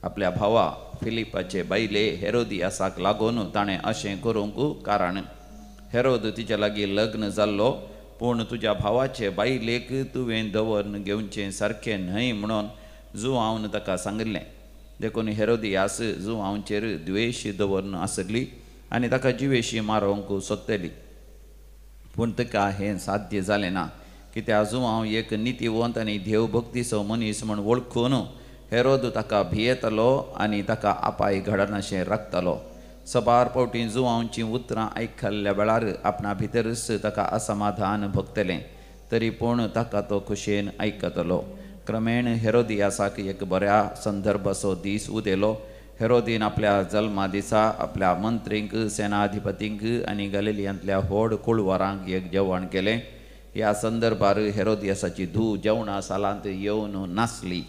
आपल्या भावा फिलिपाचे बायले हेरोदियासाक लागून ताणें अशें करूंक कारण हेरोद तिच्या लागीं लग्न जाल्लो, पूण तुज्या भावाचे बायलेक तुवें दवरून घेवचें सारकें न्हय म्हणून जुवांवन ताका सांगिल्लें। देखून हेरोदियास जुवांचेर द्वेश दवरून आसली आनी ताका जिवेशी मारूंक सोदतली, पूण ताका हें साध्य जालें ना, कित्याक जुवांव एक नितीवंत आनी देवभक्तीचो मनीस म्हूण वळखून हेरोद ताका भियेतालो आनी ताका आपाय घडनाशें राखतालो। सबार फावटी जुवांचीं उतरां आयकल्ल्या वेळार आपणा भितरच ताका असमाधान भोगतलें, तरी पूण ताका तो खुशयेन आयकतलो। क्रमेण हेरोदियासाक एक बऱ्या संदर्भाचो दीस उदेलो। हेरोदीन आपल्या जल्मा दिसा आपल्या मंत्रींक, सेनाधिपतींक आनी गलिलियांतल्या व्हड कुळवारांक एक जेवण केलें। ह्या संदर्भार हेरोदियासाची धूव जेवणा सालांत येवन नासली।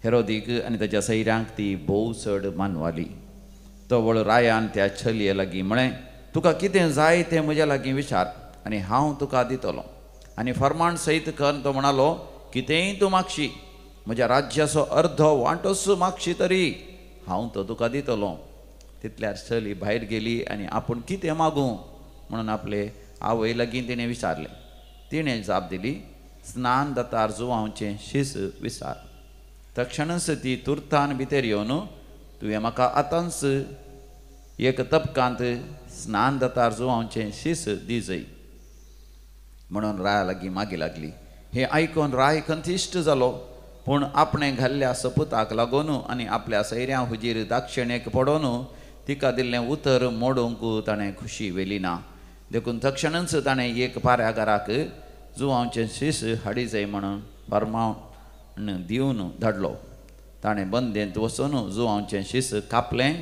हेरोदीक आनी ताच्या सैऱ्यांक ती भोव चड मानवाली। तवळ रायान त्या चलये लागीं म्हळें, तुका कितें जाय तें म्हज्या लागीं विचार आनी हांव तुका दितलो। आनी फर्माण सयत करून तो म्हणालो, कितेंय तूं मागशी, म्हज्या राज्याचो अर्दो वांटोच मागशी तरी हांव तो तुका दितलो। तितल्यार चली भायर गेली आनी आपूण कितें मागूं म्हणून आपले आवय लागीं तिणें विचारलें। तिणें जाप दिली, स्नान दातार जुवांचें शीस विचार। तक्षणच ती तुर्तान भितर येवन, तुवें म्हाका आतांच एक तबकांत स्नान दातार जुवांचें शीस दी जय म्हणून राया लागीं मागी लागली। हें आयकून राय खंतिश्ट जालो, पूण आपणें घाल्ल्या सपुताक लागून आनी आपल्या सैऱ्यां हुजीर दाक्षिणेक पडोवन तिका दिल्लें उतर मोडूंक ताणें खुशी व्हेली ना। देखून तक्षणच ताणें एक पाऱ्यागाराक जुवांचें शीस हाडी जाय म्हणून फर्माण दिवन धाडलो। ताणें बंदेंत वचून जुवांचें शीस कापलें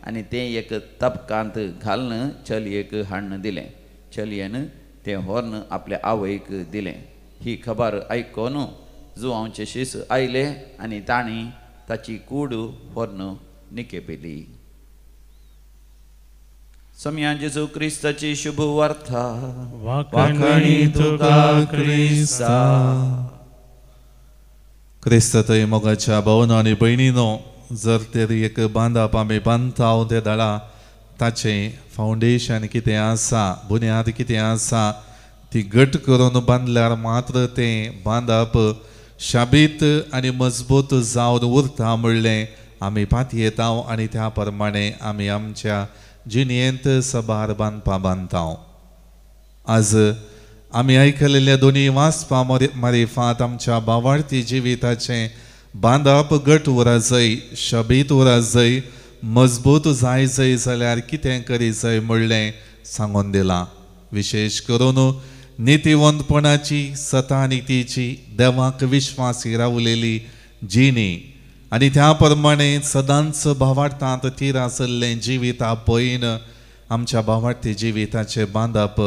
आनी तें एक तबकांत घालून चलयेक हाडून दिलें। चलयेन तें व्हरून आपल्या आवयक दिलें। ही खबर आयकून जुवांचे शीस आयले आनी तांणी ताची कूड व्हरून निकेपिली. सम्या जेजू क्रिस्ताची शुभ वार्ता. वाखाणी तुका क्रिस्ता. क्रिस्तातय मोगाच्या भावनो आनी भयणीनो, जर तर एक बांदाप आमी बांदता ते दळा ताचें फावंडेशन कितें आसा, बुन्याद कितें आसा ती घट करून बांदल्यार मात्र तें बांदप शाबीत आनी मजबूत जावन उरता म्हणलें आमी पातयेता आनी त्या प्रमाणे आमी आमच्या जिणेंत सबार बांदपां बांदता. आज आमी आयकलेल्या दोनी वाचपा मारिफात आमच्या बावार्थी जिविताचें बांदप घट उरा जाय, शबीत उरा जाय, मजबूत जाय जाय जाल्यार कितें करी जाय म्हणलें सांगून दिलां. विशेष करून नितीवंतपणाची, सतानितीची, देवाक विश्वासी रावलेली जिणी आनी त्या प्रमाणे सदांच भावार्थांत थीर आसलें जिविता पळयन आमच्या भावार्थी जिविताचें बांदप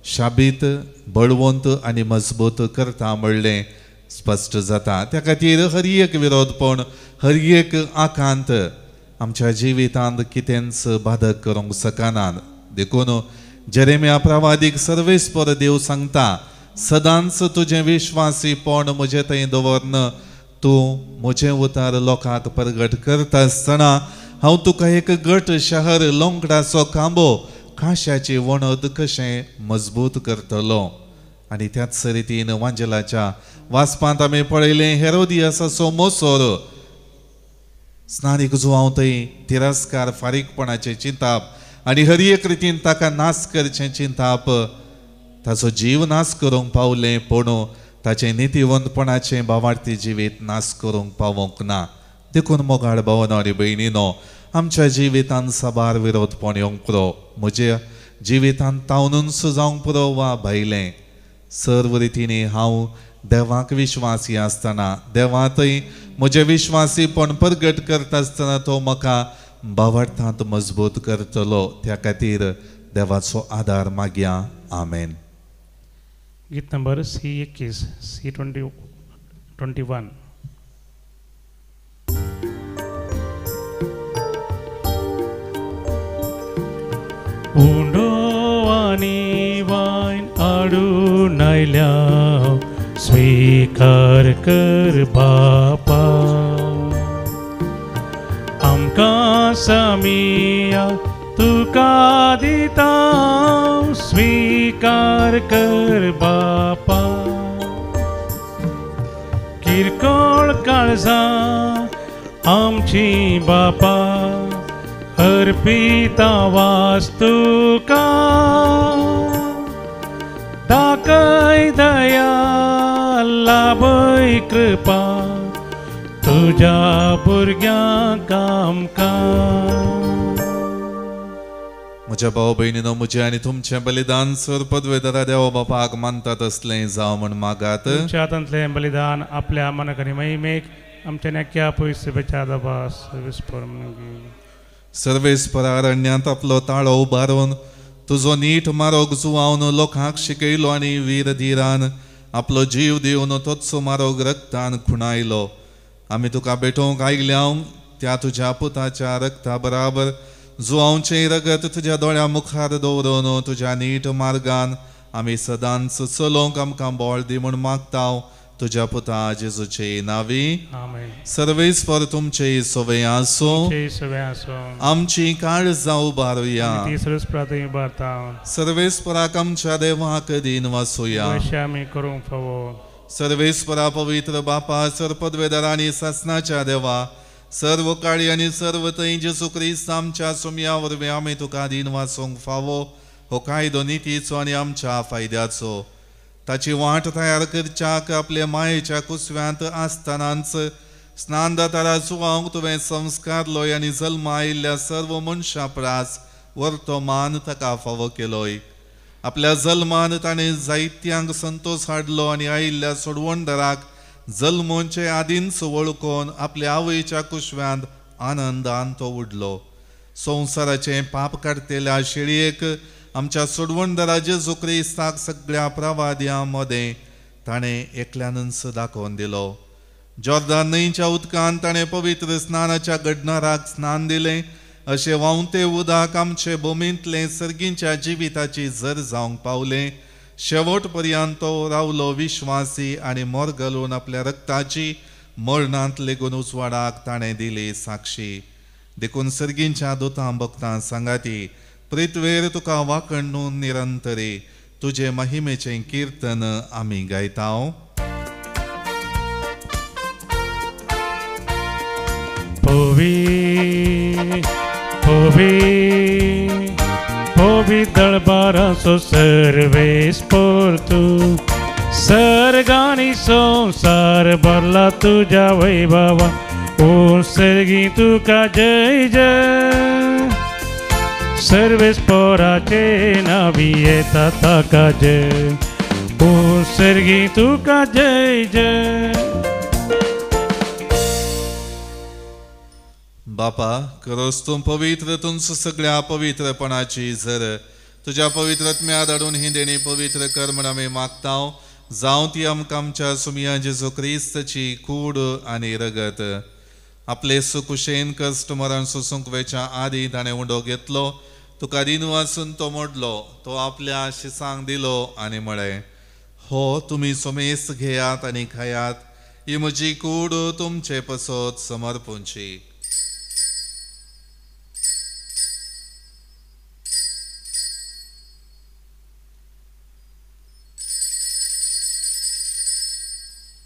शाबीत, बळवंत आनी मजबूत करता म्हणलें स्पश्ट जाता. त्या खातीर हर एक विरोधपण, हर एक आकांत आमच्या जिवितांत कितेंच बाधक करूंक शकनात. देखून जेरेमिया प्रवादीक सर्वेस्पर देव सांगता, सदांच तुजें विश्वासीपण म्हजें थंय दवरन तूं म्हजें उतार लोकांक प्रगट करता आसतना हांव तुका एक घट शहर, लोंगडाचो खांबो, काश्याची वणद कशें मजबूत करतलो. आनी त्याच रितीन वांजेलाच्या वाचपांत आमी पळयलें हेरोदियासाचो मोसोर स्नानीक जुवांव थंय तिरस्कार, फारीकपणाचें चिंताप आनी हर एक रितीन ताका नाश करचें चिंताप, ताचो जीव नाश करूंक पावलें पूण ताचें नितीवंतपणाचें भावार्थी जिवीत नाश करूंक पावोंक ना. देखून मोगाळ भावनो आनी भयणीनो, आमच्या जिवितांत साबार विरोधपण येवंक पुरो, म्हज्या जिवितांत तावनूच जावंक पुरो वा भायलें, सर्व रितींनी हांव देवाक विश्वासी आसतना, देवांतय म्हजें विश्वासीपण प्रगट करता आसतना तो म्हाका भावार्थांत मजबूत करतलो. त्या खातीर देवाचो आदार मागया. आमेन. गीत नंबर C21, C21. उंडो आनी वायन हाडून आयल्या, स्वीकार कर बापा. आमकां सामिया तुका दिता, स्वीकार कर बापा. किरकोळ काळजां आमची बापा, अर्पिता वास्तुका. दाखय दया, लाभय कृपा, तुज्या भुरग्यांक आमकां. म्हज्या भाव भयणीनो, म्हजें आनी तुमचें बलिदान सर पदवेदारा देवा बापाक मानतात असलें जावं म्हण मागात. तुमच्या हातांतलें बलिदान आपल्या मनाक आनी महिमेक, आमच्या नेक्या पयस बेच्या दबास सर्वेस्पर. सर्वेस्पर अरण्यांत आपलो ताळो उबारून तुजो नीट मारोग जुवावन लोकांक शिकयलो आनी वीर धिरान आपलो जीव दिवन तोच मारोग रक्तान खुणायलो. आमी तुका भेटोवंक आयल्या त्या तुज्या पुताच्या रक्ता बराबर जुवांचें रगत तुज्या दोळ्या मुखार दवरून तुज्या नीट मार्गान आमी सदांच चलोवंक आमकां बळ दी म्हूण मागता तुज्या पुता जेजूचे नांवी. सर्वेस्पर तुमचे सवय आसूं. आमची काळजां उबारुया. सर्वेस्पराक आमच्या देवाक दीन वासूया. सर्वेस्परा पवित्र बापा, सरपदवेदार आनी सासनाच्या देवा, सर्व काळी आनी सर्व थंय जेजू क्रिस्त आमच्या सुमया वरवीं आमी तुका दीन वासूंक फावो हो कायदो नितीचो आनी आमच्या फायद्याचो. ताची वाट तयार करच्याक आपल्या मायेच्या कुसव्यांत आसतनाच स्नानदातारा जुवांक तुवें संस्कारलोय आनी जल्मा आयिल्ल्या सर्व मनशां प्रास वर्तमान ताका फावो केलोय. आपल्या जल्मान ताणें जायत्यांक संतोश हाडलो आनी आयिल्ल्या सोडवणदाराक जल्मोचे आदींच वळखून आपल्या आवयच्या कुशव्यांत आनंदान तो उडलो. संवसाराचें पाप काडटेल्या शेळयेक आमच्या सोडवणदारा जेजू क्रिस्ताक सगळ्या प्रवाद्यां मदें ताणें एकल्यानूच दाखोवन दिलो. जॉर्दान न्हंयच्या उदकान ताणें पवित्र स्नानाच्या घडणाराक स्नान दिलें. अशें व्हांवते उदक आमचे भूमींतलें सर्गींच्या जिविताची झर जावंक पावलें. शेवट पर्यंत तो रावलो विश्वासी आनी मोर घालून आपल्या रक्ताची मरणांत लेगून उजवाडाक ताणें दिली साक्षी. देखून सर्गींच्या दुतां भक्तां सांगाती पृथ्वेर तुका वाखणून निरंतरी तुजे महिमेचें किर्तन आमी गायता. पवी पवी पवी दळबाराचो सर्वेस पोरतू सर्गानी संसार भरला तुज्या वैभवा ओ सर्गी तुका जय जय सर्वेस पोराचे नावी येता ताका जय ओ सर्गी तुका जय जय. बापा करोस तूं पवित्र तुमचो सगळ्या पवित्रपणाची झर तुज्या पवित्रत्म्या धाडून ही देणी पवित्र कर म्हण आमी मागता. जावं ती आमकां आमच्या सुमिया जेजू क्रिस्ताची कूड आनी रगत. आपले सुकुशेन कश्ट मरण सोसूंक वेच्या आदी ताणें उंडो घेतलो, तुका दिन वासून तो मोडलो, तो आपल्या शिसांक दिलो आनी म्हळें, हो तुमी सोमेस घेयात आनी खायात, ही म्हजी कूड तुमचे पसत समर्पूंची.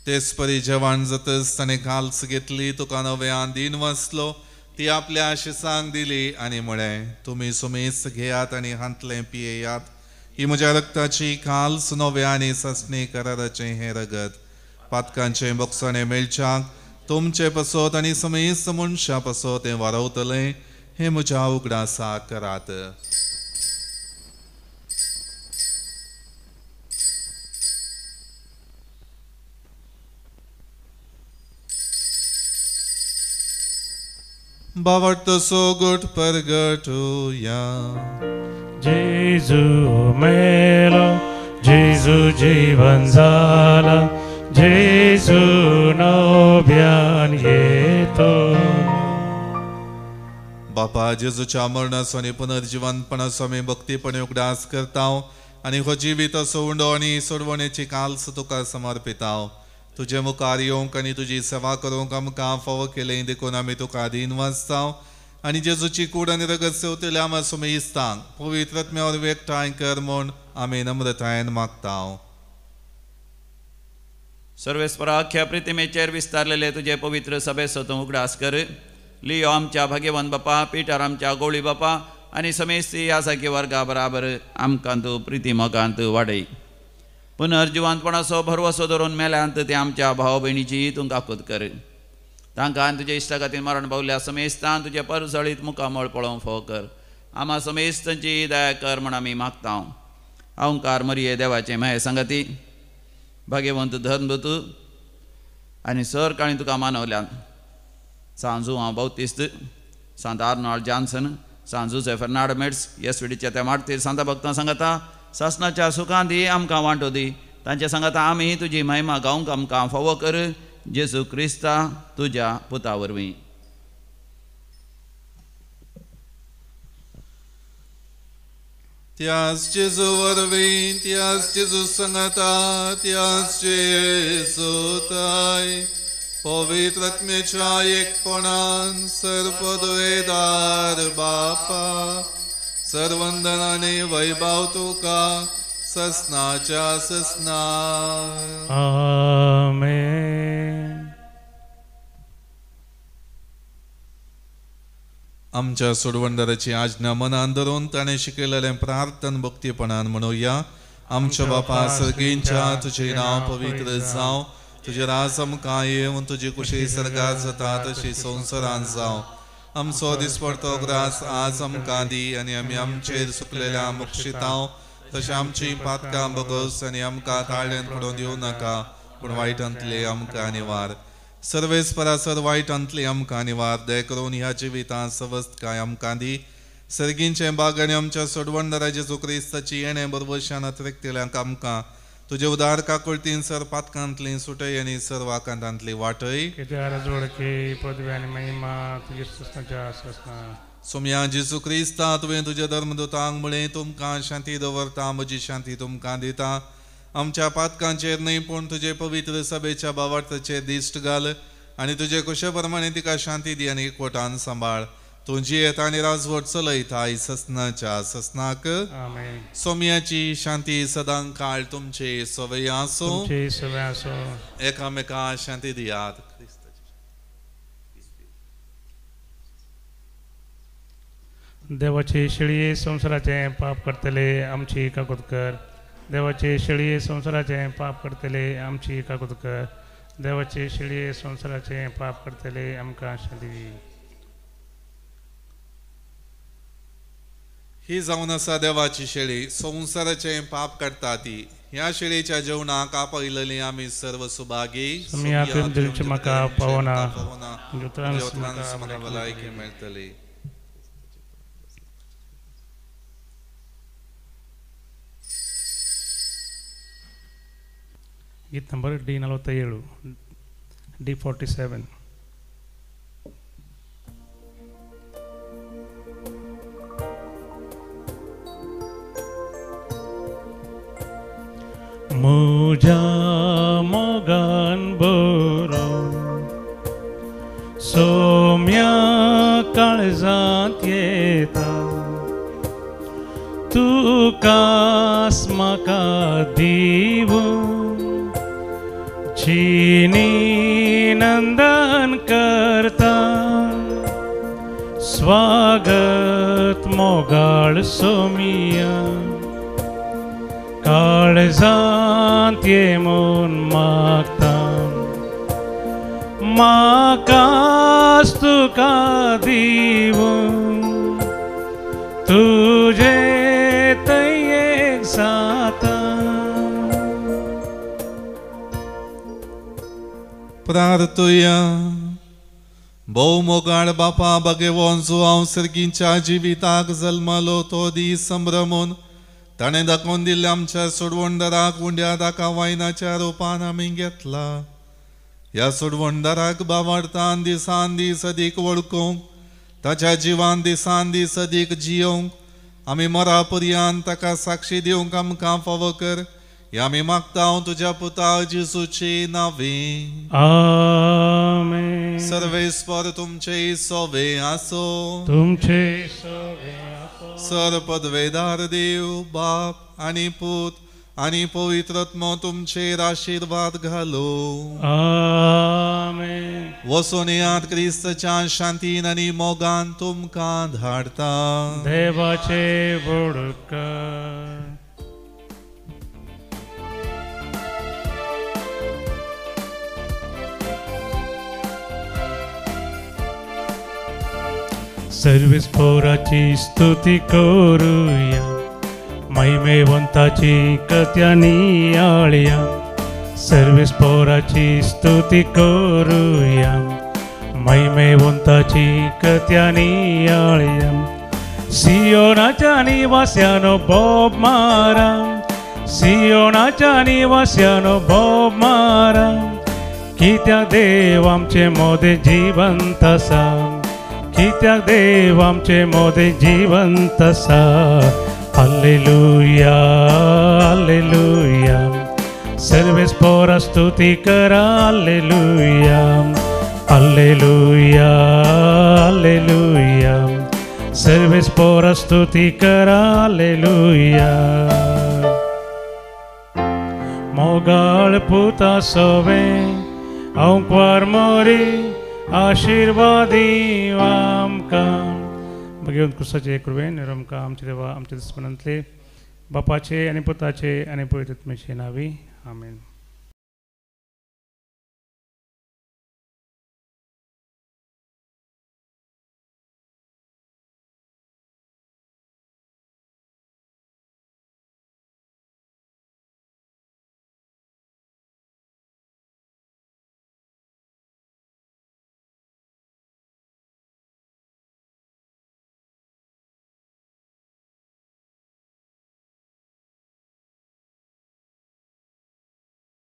तेच परी जेवण जातच ताणें काल्स घेतली, तुका नव्यान दिन वाचलो, ती आपल्या शिसांक दिली आनी म्हळें, तुमी सुमेस घेयात आनी हांतलें पियेयात, ही म्हज्या रक्ताची काल्स नव्या आनी सासणी कराराचें हें रगत पातकांचें बोगसणें मेळच्याक तुमचे पसत आनी समेस्त मनशां पसत तें वारवतलें, हें म्हज्या उगडासाक करात. बावट सोगट परगटुया. जेजू मेलो, जेजू जीवन जाला, जेजू नव्यान येतो. बापा जेजूच्या मरणाचो आनी पुनर्जिवनपणाचो आमी भक्तीपणे उगडास करता आनी हो जिविताचो उंडो आनी सोडवणेची काल्स तुका समर्पिता. तुजे मुखार येवंक आनी तुजी सेवा करूंक आमकां फावो केलें देखून आमी तुका अधीन वाचता आनी जेजूची कूड आनी रगत सेवतल्या आमा सुमेस्तांक पवित्र आत्म्या वरवीं एकठांय कर म्हूण आमी नम्रतायेन मागता. सर्वेस्परा अख्ख्या प्रितिमेचेर विस्तारलेले तुजे पवित्र सभेचो तूं उगडास कर. लियो आमच्या भाग्यवंत बापा, पिटर आमच्या गोळी बापा आनी समेस्ती ह्या सारकी वर्गा बराबर आमकां तूं प्रिती मोगांत वाडय. पुनर्जिवंतपणाचो भरवसो धरून मेल्यांत ते आमच्या भाव भयणीची तूं काकूत कर. तांकां आनी तुजे इश्टागतीन मरण पावल्या समेस्तान तुजे परजळीत मुखामळ पळोवंक फावो कर. आमा समेस्तांची दया कर म्हण आमी मागता. अहंकार मरिये देवाचें माये सांगाती भाग्यवंत धर्मदूत आनी सर काणी तुका मानवल्यान सांजू हांव बावतिस्त, सांत आर्नॉल्ड जॉन्सन, सांजूचे फेर्नाड मेट्स, एस विडीच्या त्या मार्तीर सांता भक्तां सांगता सासनाच्या सुखान दी आमकां वांटो दी. तांचे सांगता आमी तुजी महिमा गावंक आमकां फावो कर जेजू क्रिस्ता तुज्या पुता वरवीं. त्याच जेजू वरवीं, त्याच जेजू सांगता, त्याच जेजू ताय पवित्र आत्म्याच्या एकपणान सर्वपदवेदार बापा सर्वंदनाने वैभव तुका ससनाच्या ससना. आमेन. आमच्या सोडवणदाराची आज्ञा मनान धरून ताणें शिकयलेलें प्रार्थन भक्तीपणान म्हणुया. आमच्या बापा सर्गींच्या तुजें नांव पवित्र जावं, तुजें राज आमकां येवन तुजी कुशी सर्गात जाता तशी संवसारांत जावं. आमचो दिसपडतो ग्रास आज आमकां दी आनी आमी आमचेर सुकलेल्या मुक्षितांव तशें आमची पातकां बगस आनी आमकां ताळ्यान पडोवन दिवं नाका, पूण वायटांतले आमकां निवार. सर्वेस परासर वायटांतले आमकां निवार. दया करून ह्या जिवितांत सवस्तकाय आमकां दी. सर्गींचें बाग आनी आमच्या सोडवणदारा जेजू क्रिस्ताची येणें बरवशान अतिरिक्तल्यांक आमकां तुजे उदार काकुळतीन सर पातकांतली सुटय आनी सर्व आकांतांतली वाटय. पदवी आनी महिमा तुजी ससनाच्या ससना. सोमया जेजू क्रिस्ता, तुवें तुज्या धर्मदूतांक म्हळें, तुमकां शांती दवरता, म्हजी शांती तुमकां दिता. आमच्या पातकांचेर न्हय पूण तुजे पवित्र सभेच्या भावार्थाचेर दिश्ट घाल आनी तुजे कुशे प्रमाणे तिका शांती दी आनी एकवटान सांबाळ. तूं जियेता आनी राजवट चलयता ससनाच्या ससनाक. सोमयाची शांती सदां काळ तुमचे सवय आसूं. एकामेका शांती दियात. देवाचे शेळये संवसाराचें पाप करतले आमची काकूत कर. देवाचे शेळये संवसाराचें पाप करतले आमची काकूत कर. देवाचे शेळये संवसाराचें पाप करतले आमकां शांती दी. ही जावन आसा देवाची शेळी, संवसाराचें पाप काडटा ती. ह्या शेळीच्या जेवणाक आपयलेली आमी सर्व सुभागी. म्हाका पावना भलायकी मेळटली. गीत ನಂಬರ್ ಡಿ 47, ಡಿ 47. मुझा मोगान बरोवन सोम्या काळजांत येता, तुकास म्हाका दिवूं चिनी नंदन करता. स्वागत मोगाळ सोमिया, काळजांत ये म्हूण मागता. म्हाकास तुका दिवूं तुजे तयेक जाता. प्रार्थुया. भोव मोगाळ बापा भगेवन जो हांव सर्गींच्या जिविताक जल्मलो तो दीस संभ्रमून ताणें दाखोवन दिल्ल्या आमच्या सोडवणदाराक उंड्या ताका वायनाच्या रुपान आमी घेतला. ह्या सोडवणदाराक बावार्थान दिसान दीस अदीक वळखूंक, ताच्या जिवान दिसान दीस अदीक जियोवंक, आमी मरा पर्यान ताका साक्षी दिवंक आमकां फावो कर. आमी मागता तुज्या पुता जेजूचे नावे. आमेन. सर्वेस्पर तुमचे सोवे आसो. तुमचे सोवे आसो. सर पदवेदार देव बाप आनी पूत आनी पवित्र आत्मो तुमचेर आशिर्वाद घालो. आमेन. वचून येयात क्रिस्तच्या शांतीन आनी मोगान तुमकां धाडता. देवाचे व्हड उपकार. सर्वेस्पोराची स्तुती करूया, महिमेवंताची कथ्या नियाळया. सर्वेस्पोराची स्तुती करूया, महिमेवंताची कथ्या नियाळया. सियोनाच्या निवास्यानो बोब मारा, सियोनाच्या निवास्यानो बोब मारा. कित्याक देव आमचे मोदे जिवंत आसा, कित्याक देव आमचे मोदे जिवंत आसा. हालेलुया हालेलुया, सर्वेस्पोरा स्तुती करा. हालेलुया हालेलुया हालेलुया, सर्वेस्पोरा स्तुती करा. हालेलुया. मोगाळ पुता सोवे अंकवार मोरी आशीर्वादी आमकां. भगवंत क्रिस्ताचे कृपेन आमकां आमचे देवा आमच्या दुस्मनांतले बापाचे आनी पुताचे आनी पवित्र आत्म्याचे नांवी. आमेन.